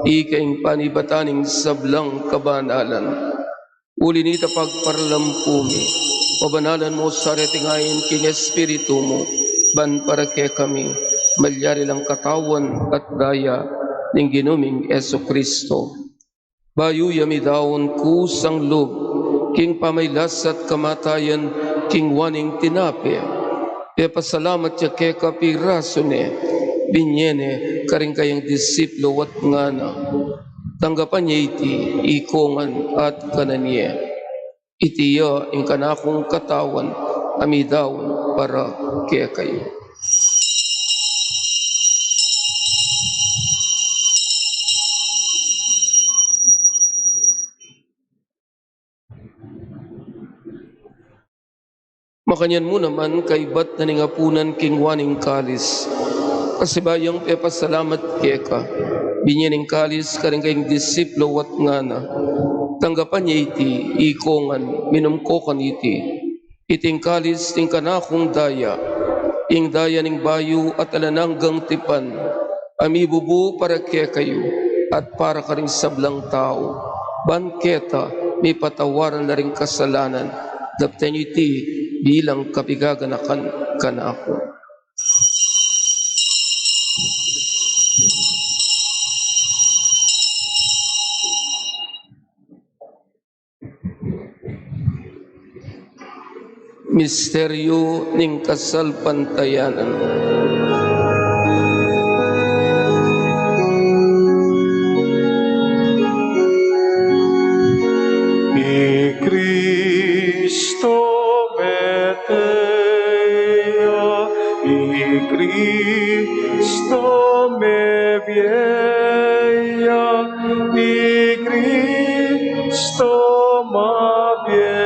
ika ing panibatan ning sablang kabanalan. Uli na nita, pagparalampu mi, pabanalan mu sa reting ain king Espiritu mu, ban para kekami malyari lang katawan at daya ning Ginu ming Jesucristo. Bayu ya midaun kusang lub king pamaglasat kamatayan king waning tinape, pepasalamat ya keka, pirasu ne, binye ne karing kayang disipulu at ngana: Tanggapan ye iti ikongan at kanan ye. Iti ya ing kanakung katawan a midaun para kekayu. Makanyan mu naman, kaibat na ning apunan king waning kalis, pasibayu yang pepasalamat keka, binye ne ing kalis karing kayang disipulu at ngana: Tanggapan ye iti ikongan, minum ko kaniti. Iti ing kalis ning kanakung daya, ing daya ning bayu at alang anggang tipan, a mibubu para kekayu at para karing sablang tau, ban keta mipatawaran la ring kasalanan. Daptan yu iti bilang kapigaganakan kanaku. Misteryu ning kasalpantayanan. I Kristo mete ya, i Kristo mebie ya, i Kristo mabie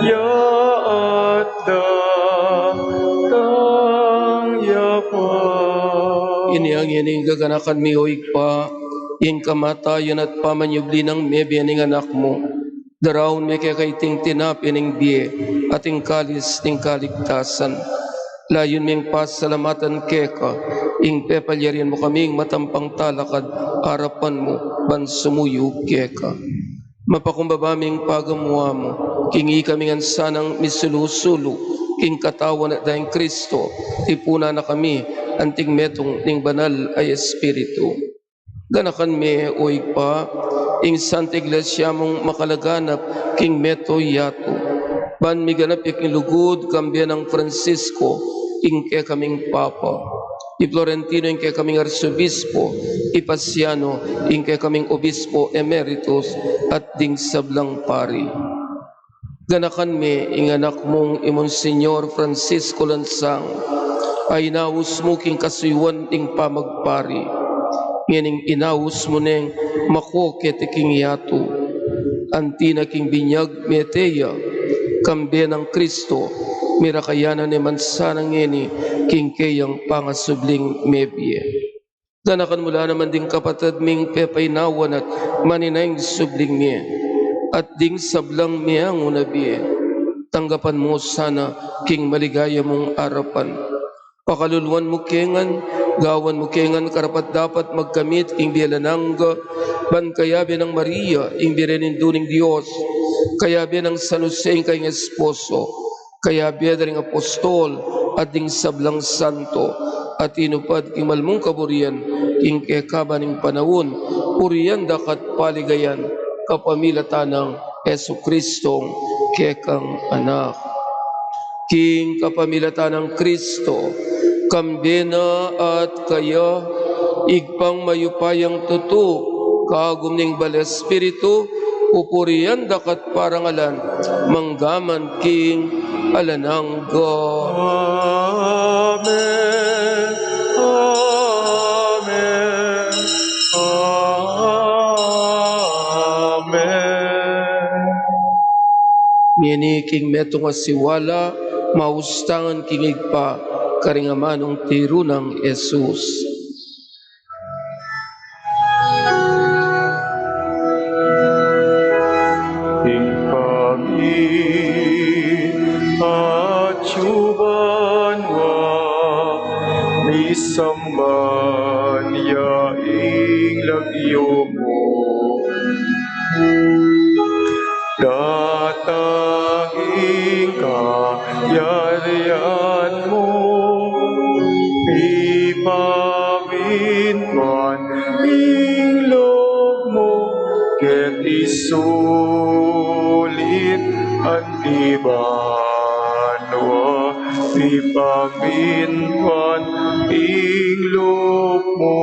ya at datang ya pa. Inya ngeni gaganakan mi, O Ibpa, ing kamatayan at pamanyubli nang mebie ning Anak mu. Daraun mi keka iting tinape ning bie at ing kalis ning kaligtasan. Layun ming pasalamatan keka ing pepalyarian mu kaming matampang talakad arapan mu ban sumuyu keka. Mapakumbaba ming pagamuan mu king ikami ngan sanang misulu-sulu king katawan at daya nang Kristo, tipunan na kami anting metung ning Banal a Espiritu. Ganakan me, O Ibpa, ing Santa Iglesia mung makalaganap king meto yatu, ban miganap ya king lugud kambe nang Francisco, ing kekaming Papa, i Florentino, ing kekaming Arsobispo, i Pasiano, ing kekaming Obispo Emeritus, at ding sablang pari. Ganakan me ing anak mung i Monsignor Francisco Lansang, a inaus mu king kasuyuan ning pamagpari. Ngening inaus mu neng mako keti king yatu, anti na king binyag mete ya kambe nang Kristo, mirakayanan ne man sana ngeni king keyang pangasubling mebie. Ganakan mu la naman ding kapatad ming pepainawan at maninaing subling mie, at ding sablang meangu na bie. Tanggapan mu sana king maligaya mung arapan. Pakaluluan mu ke ngan, gawan mu ke ngan karapat-dapat magkamit king bie alang angga, ban kayabe nang Maria, ing Birhen Indu ning Dios, kayabe nang San Jose, ing kayang esposo, kayabe da ring apostol at ding sablang santo a tinupad king malmung kaburian king kekaban ning panaun, purian da ka at paligayan kapamilatan nang Jesucristong kekang Anak. King kapamilatan nang Cristo, kambe na at kaya, Ibpang mayupayang tutu, kagum ning Banal Espiritu, pupurian daka at parangalan, mangga man king alang angga. Amen. Amen. Amen. Ngeni king metung a siwala, maustangan king Ibpa, karing amanung tiru nang Jesus. Ing pamit at suban wa, misamban ya ing lagyu mu. Datang ing kayarian mu, mipamintuan ing lub mu, keti sulip anti banua, mipamintuan ing lub mu.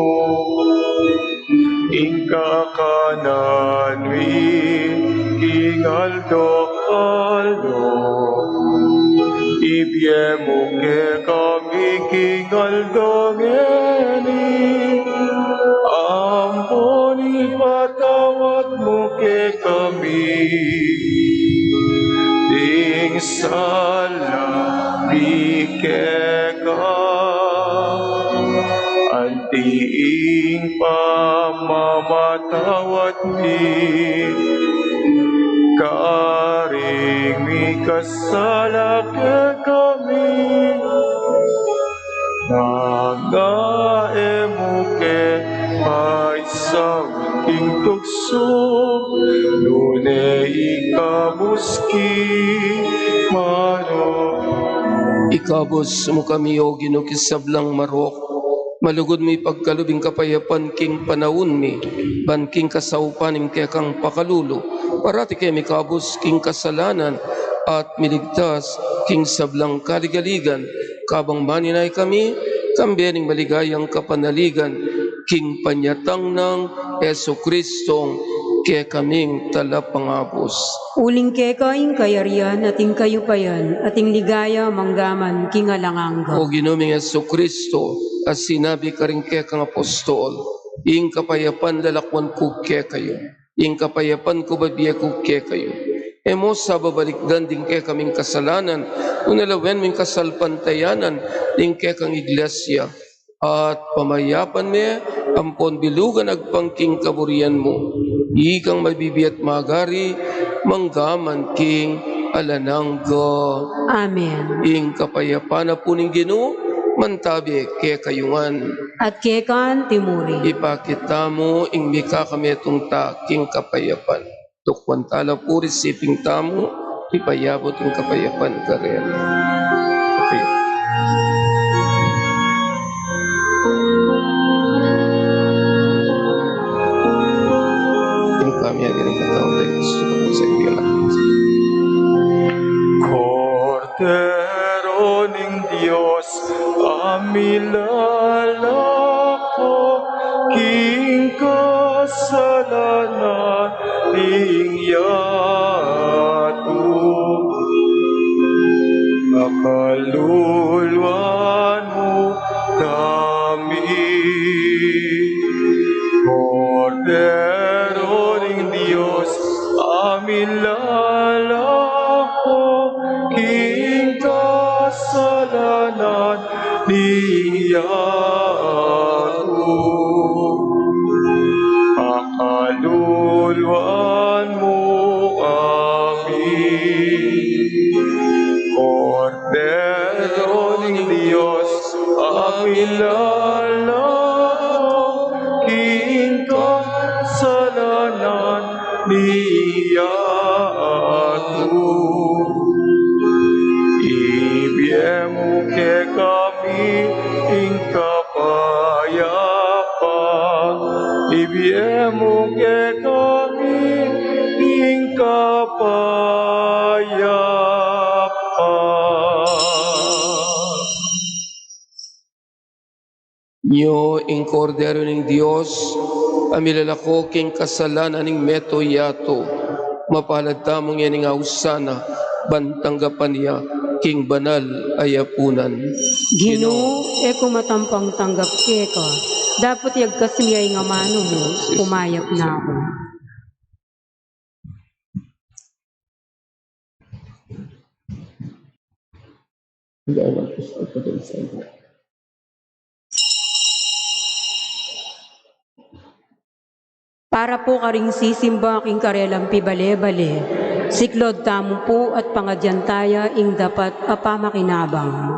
Ing kakanan mi king aldo-aldo, ibie mu kekami king aldo ngeni, ampon ipatawad mu kekami ding sala mi keka, anti ing pamamatawad mi karing mikasala kekami. Manga e mu ke paisaul king tuksu, nune ikabus ki marok. Ikabus mu kami, O Ginu, king sablang marok. Malugud mu ipagkalub ing kapayapan king panaun mi, ban king kasaupan ning kekang pakalulu, parati ke mikabus king kasalanan at miligtas king sablang kaligaligan, kabang maninaya kami kambe ning maligayang kapanaligan king panyatang nang Jesucristong kekaming Talapangabus. Uling keka ing kayarian at ing kayupayan at ing ligaya mangga man king alang angga. O Ginu ming Jesucristo, a sinabi karing kekang apostol, ing kapayapan lalakwan ku kekayu, ing kapayapan ku bibie ku kekayu. E mu sa babalikdan ding kekaming kasalanan, nune lawen mu ing kasalpantayanan ning kekang Iglesia, at pamayapan me ampon bilugan agpang king kaburian mu, ikang mabibie at magari mangga man king alang angga. Amen. Ing kapayapan na pu ning Ginu mantabe kekayu ngan. At keka anti mu rin. Ipakit tamu ing mikakametung ta king kapayapan. Tukwan tala pu, risiping tamu, ipayabut ing kapayapan karela. Okay. Ing pamiagin ning Katawan at Kristo, sa ibie la. Kordero ning Dios, a milalako king kasalanan ning yatu. Pakaluluan mu kami. Kordero ning Dios, a milalako king kasalanan ning yatu. Pakaluluan mu kami. Kordero ning Dios, a milalako king kasalanan ning yatu. Ibie mu kekami ing kapayapan. Ibie mu kekami ing kapayapan. Aya pa. Nyo ing Kordero ning Dios, a milalako king kasalanan ning meto yatu. Mapalad tamung ngening ausan na, ban tanggapan ya king banal a yapunan. Ginu, e ku matampang tanggap keka, dapot yagkas mi ya ing amanu mu, umayap na ku. Para pu karing sisimba king karelang pibale-bale, siklaud tamu pu at pangadyan taya ing dapat a pamakinabang.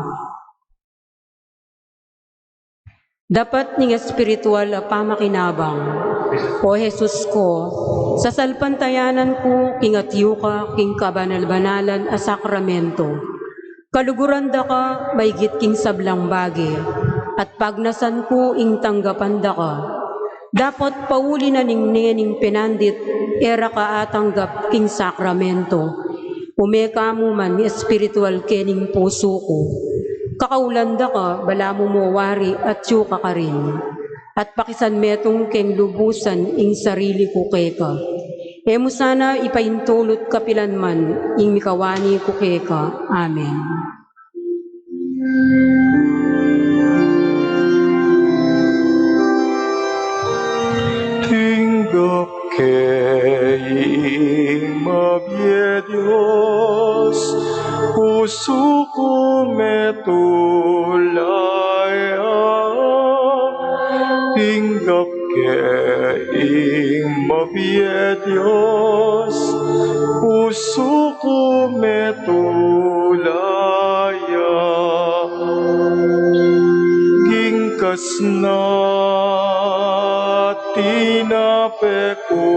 Dapat ning espiritual a pamakinabang. O Jesus ko, sasalpantayanan ku king atyu ka king kabanal-banalan a sakramento. Kaluguran da ka maigit king sablang bage, at pagnasan ku ing tanggapan da ka. Dapot pauli na ning nening penandit e ra ka atanggap king sakramento. Ume ka mu man espiritual kening pusu ku. Kakaulan da ka, balamu mo wari atyu ka karin. At pakisan metung keng lubusan ing sarili ku keka. E mu sana ipaintulut kapilan man ing mikawani ku keka. Amen. Tinggap ke ing mabie Dios, pusu ku metung la ya. Tinggap ke ing mabie Dios, pusu ku metung la ya. Gingkas na tinape ku,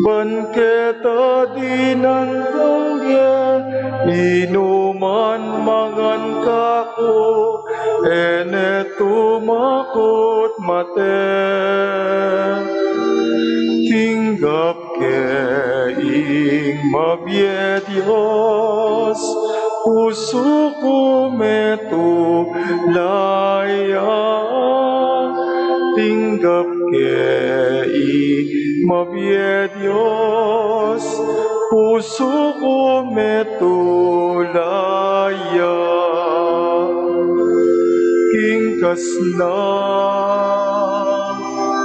ban keta dinan kang inuman, mangan ka ku, e ne tumakut mate. Tinggap ke ing mabie Dios, pusu ku metung la ya. Tinggap ke ing mabie Dios, pusu ku metung la ya. Gingkas na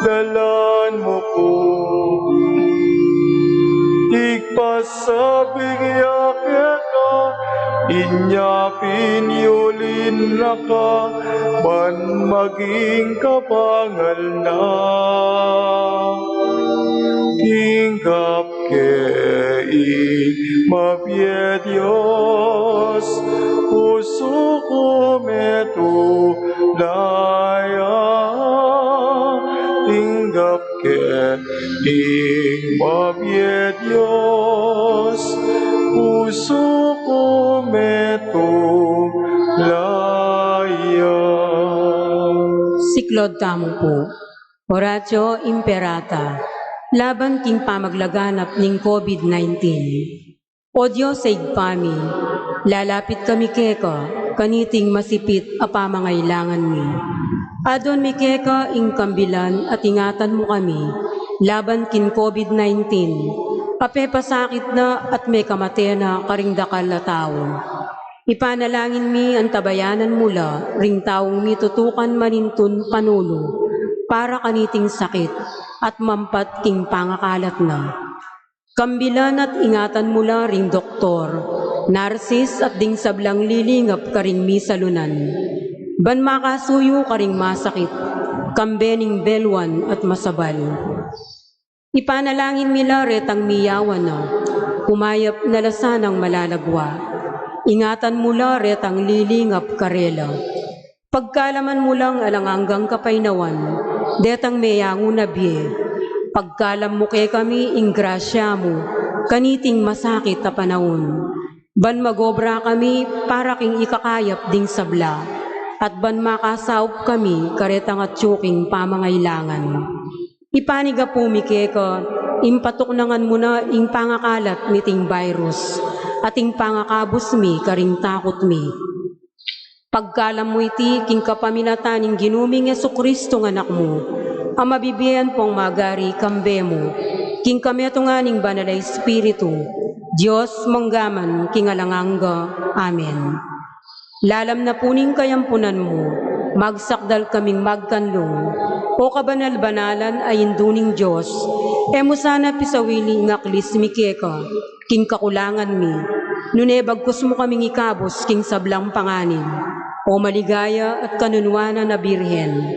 dalan mu ku, igpasabing ya keka, inya pin yulin na ka, ban maging kabangal na. Tinggap ke ing mabie Dios, pusu ku metung la ya. Tinggap ke ing mabie Dios, pusu ku metung la ya. Siklaud tamu pu. Oratio Imperata, laban king pamaglaganap ning COVID nineteen. O Dios a Ibpa mi, lalapit kami keka, kaniting masipit a pamangailangan mi. Adwan mi keka ing kambilan at ingatan mu kami, laban king COVID nineteen, a pepasakit na at mekamate na karing dakal a tau. Ipanalangin mi antabayanan mu la ring taung mitutukan manintun panulu para kaniting sakit at mampat king pangakalat na. Kambilan at ingatan mu la ring doktor, narsis at ding sablang lilingap karing misalunan. Ban makasuyu karing masakit, kambe ning beluan at masabal. Ipanalangin mi la retang miyawan na, kumayap na la sanang malalagwa. Ingatan mu la retang lilingap karela. Pagkalaman mu lang alang anggang kapaynawan detang meyangu na bie. Pagkalam mu kekami ing grasya mu kaniting masakit a panaun, ban magobra kami para king ikakayap ding sabla, at ban makasaup kami karetang atyu king pamangailangan. Ipanigapu mi keka Impatuknangan mu na ing pangakalat niting virus, at ing pangakabus mi karing takut mi. Pagkalam mu iti king kapamilatan ning Ginu ming Jesucristo nga Anak mu, a mabibie ampong magari kambe mu, king kametungan ning Banal a Espiritu, Dios mangga man king alang angga. Amen. Lalam na pu ning kayampunan mu, magsakdal kaming magkanlung, O kabanal-banalan a Indu ning Dios, e mu sana pisawili ing aklis mi keka, king kakulangan mi, nune bagkus mu kaming ikabus king sablang panganib, O maligaya at kanunuanan a Birhen.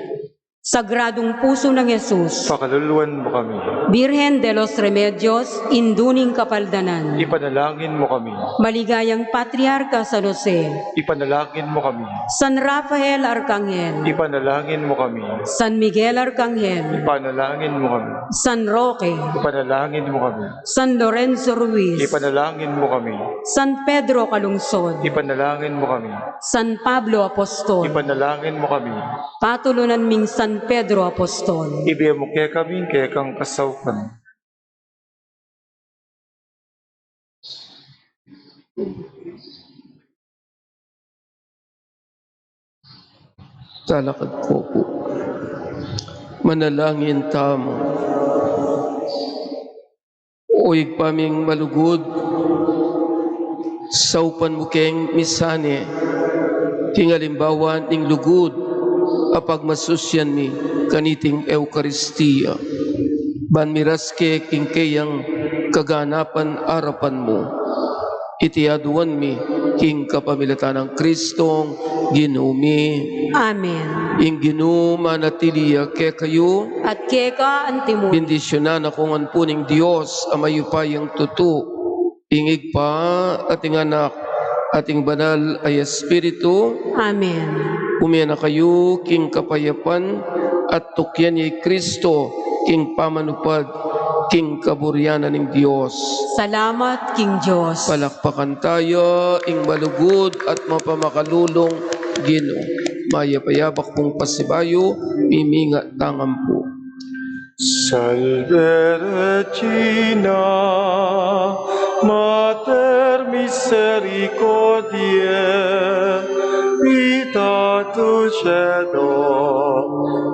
Sagradung Pusu nang Jesus. Pakaluluan mu kami. Birhen de los Remedios, Indu ning Kapaldanan. Ipanalangin mu kami. Maligayang Patriarka San Jose. Ipanalangin mu kami. San Rafael Arkanghel. Ipanalangin mu kami. San Miguel Arkanghel. Ipanalangin mu kami. San Roque. Ipanalangin mu kami. San Lorenzo Ruiz. Ipanalangin mu kami. San Pedro Calungsod. Ipanalangin mu kami. San Pablo Apostol. Ipanalangin mu kami. Patulunan ming San Pedro Apostol. Ibie mu kekami ing kekang kasaupan. Talakad po po. Manalangin tamu. O Ibpa ming malugud, saupan mu keng misan ne king alimbawa ning lugud a pagmasusyan mi kaniting Eukaristia, ban miras ke king keyang kaganapan arapan mu. Iti aduan mi king kapamilatan nang Kristong Ginu mi. Amen. Ing Ginu manatili ya kekayu. At keka antimu. Bendisyunan na kayu ngan pu ning Dios a mayupayang tutu, ing Ibpa, at ing Anak, at ing Banal a Espiritu. Amen. Ume na kayu king kapayapan, at tukyan ye i Kristo king pamanupad king kaburian na ning Dios. Salamat king Dios. Palakpakan taya ing malugud at mapamakalulung Ginu. Mayap a yabak pung pasibayu, mimingat tangan pu. Salve Regina, Mater misericordiae, vita dulcedo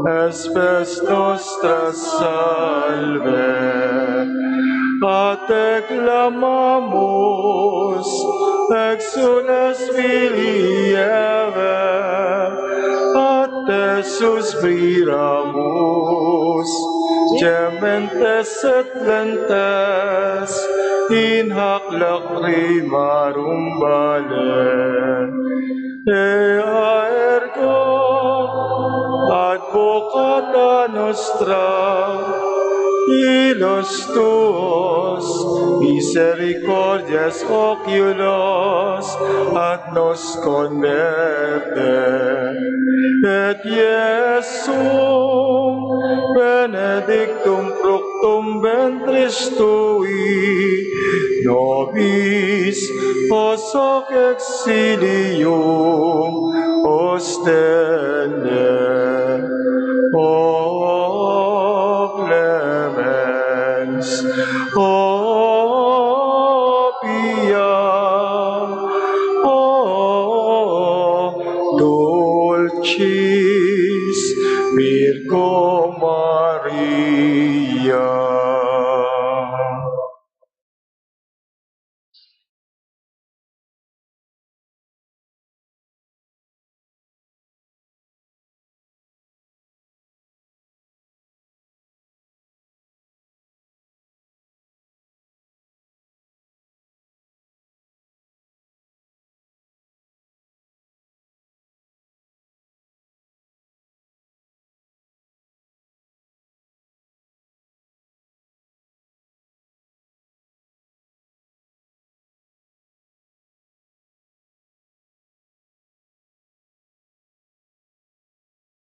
et spes nostra salve. A te clamamus, exsules filii Evae, a te suspiramus, gementes et laentes, in hac lacrimarum valle. Ea ergo advocata nostra, illos tuos misericordias oculos ad nos converte, et Iesum benedictum fructum ventris tui, nobis hoc exilium ostende. O clemens, o pia, o dulcis Virgo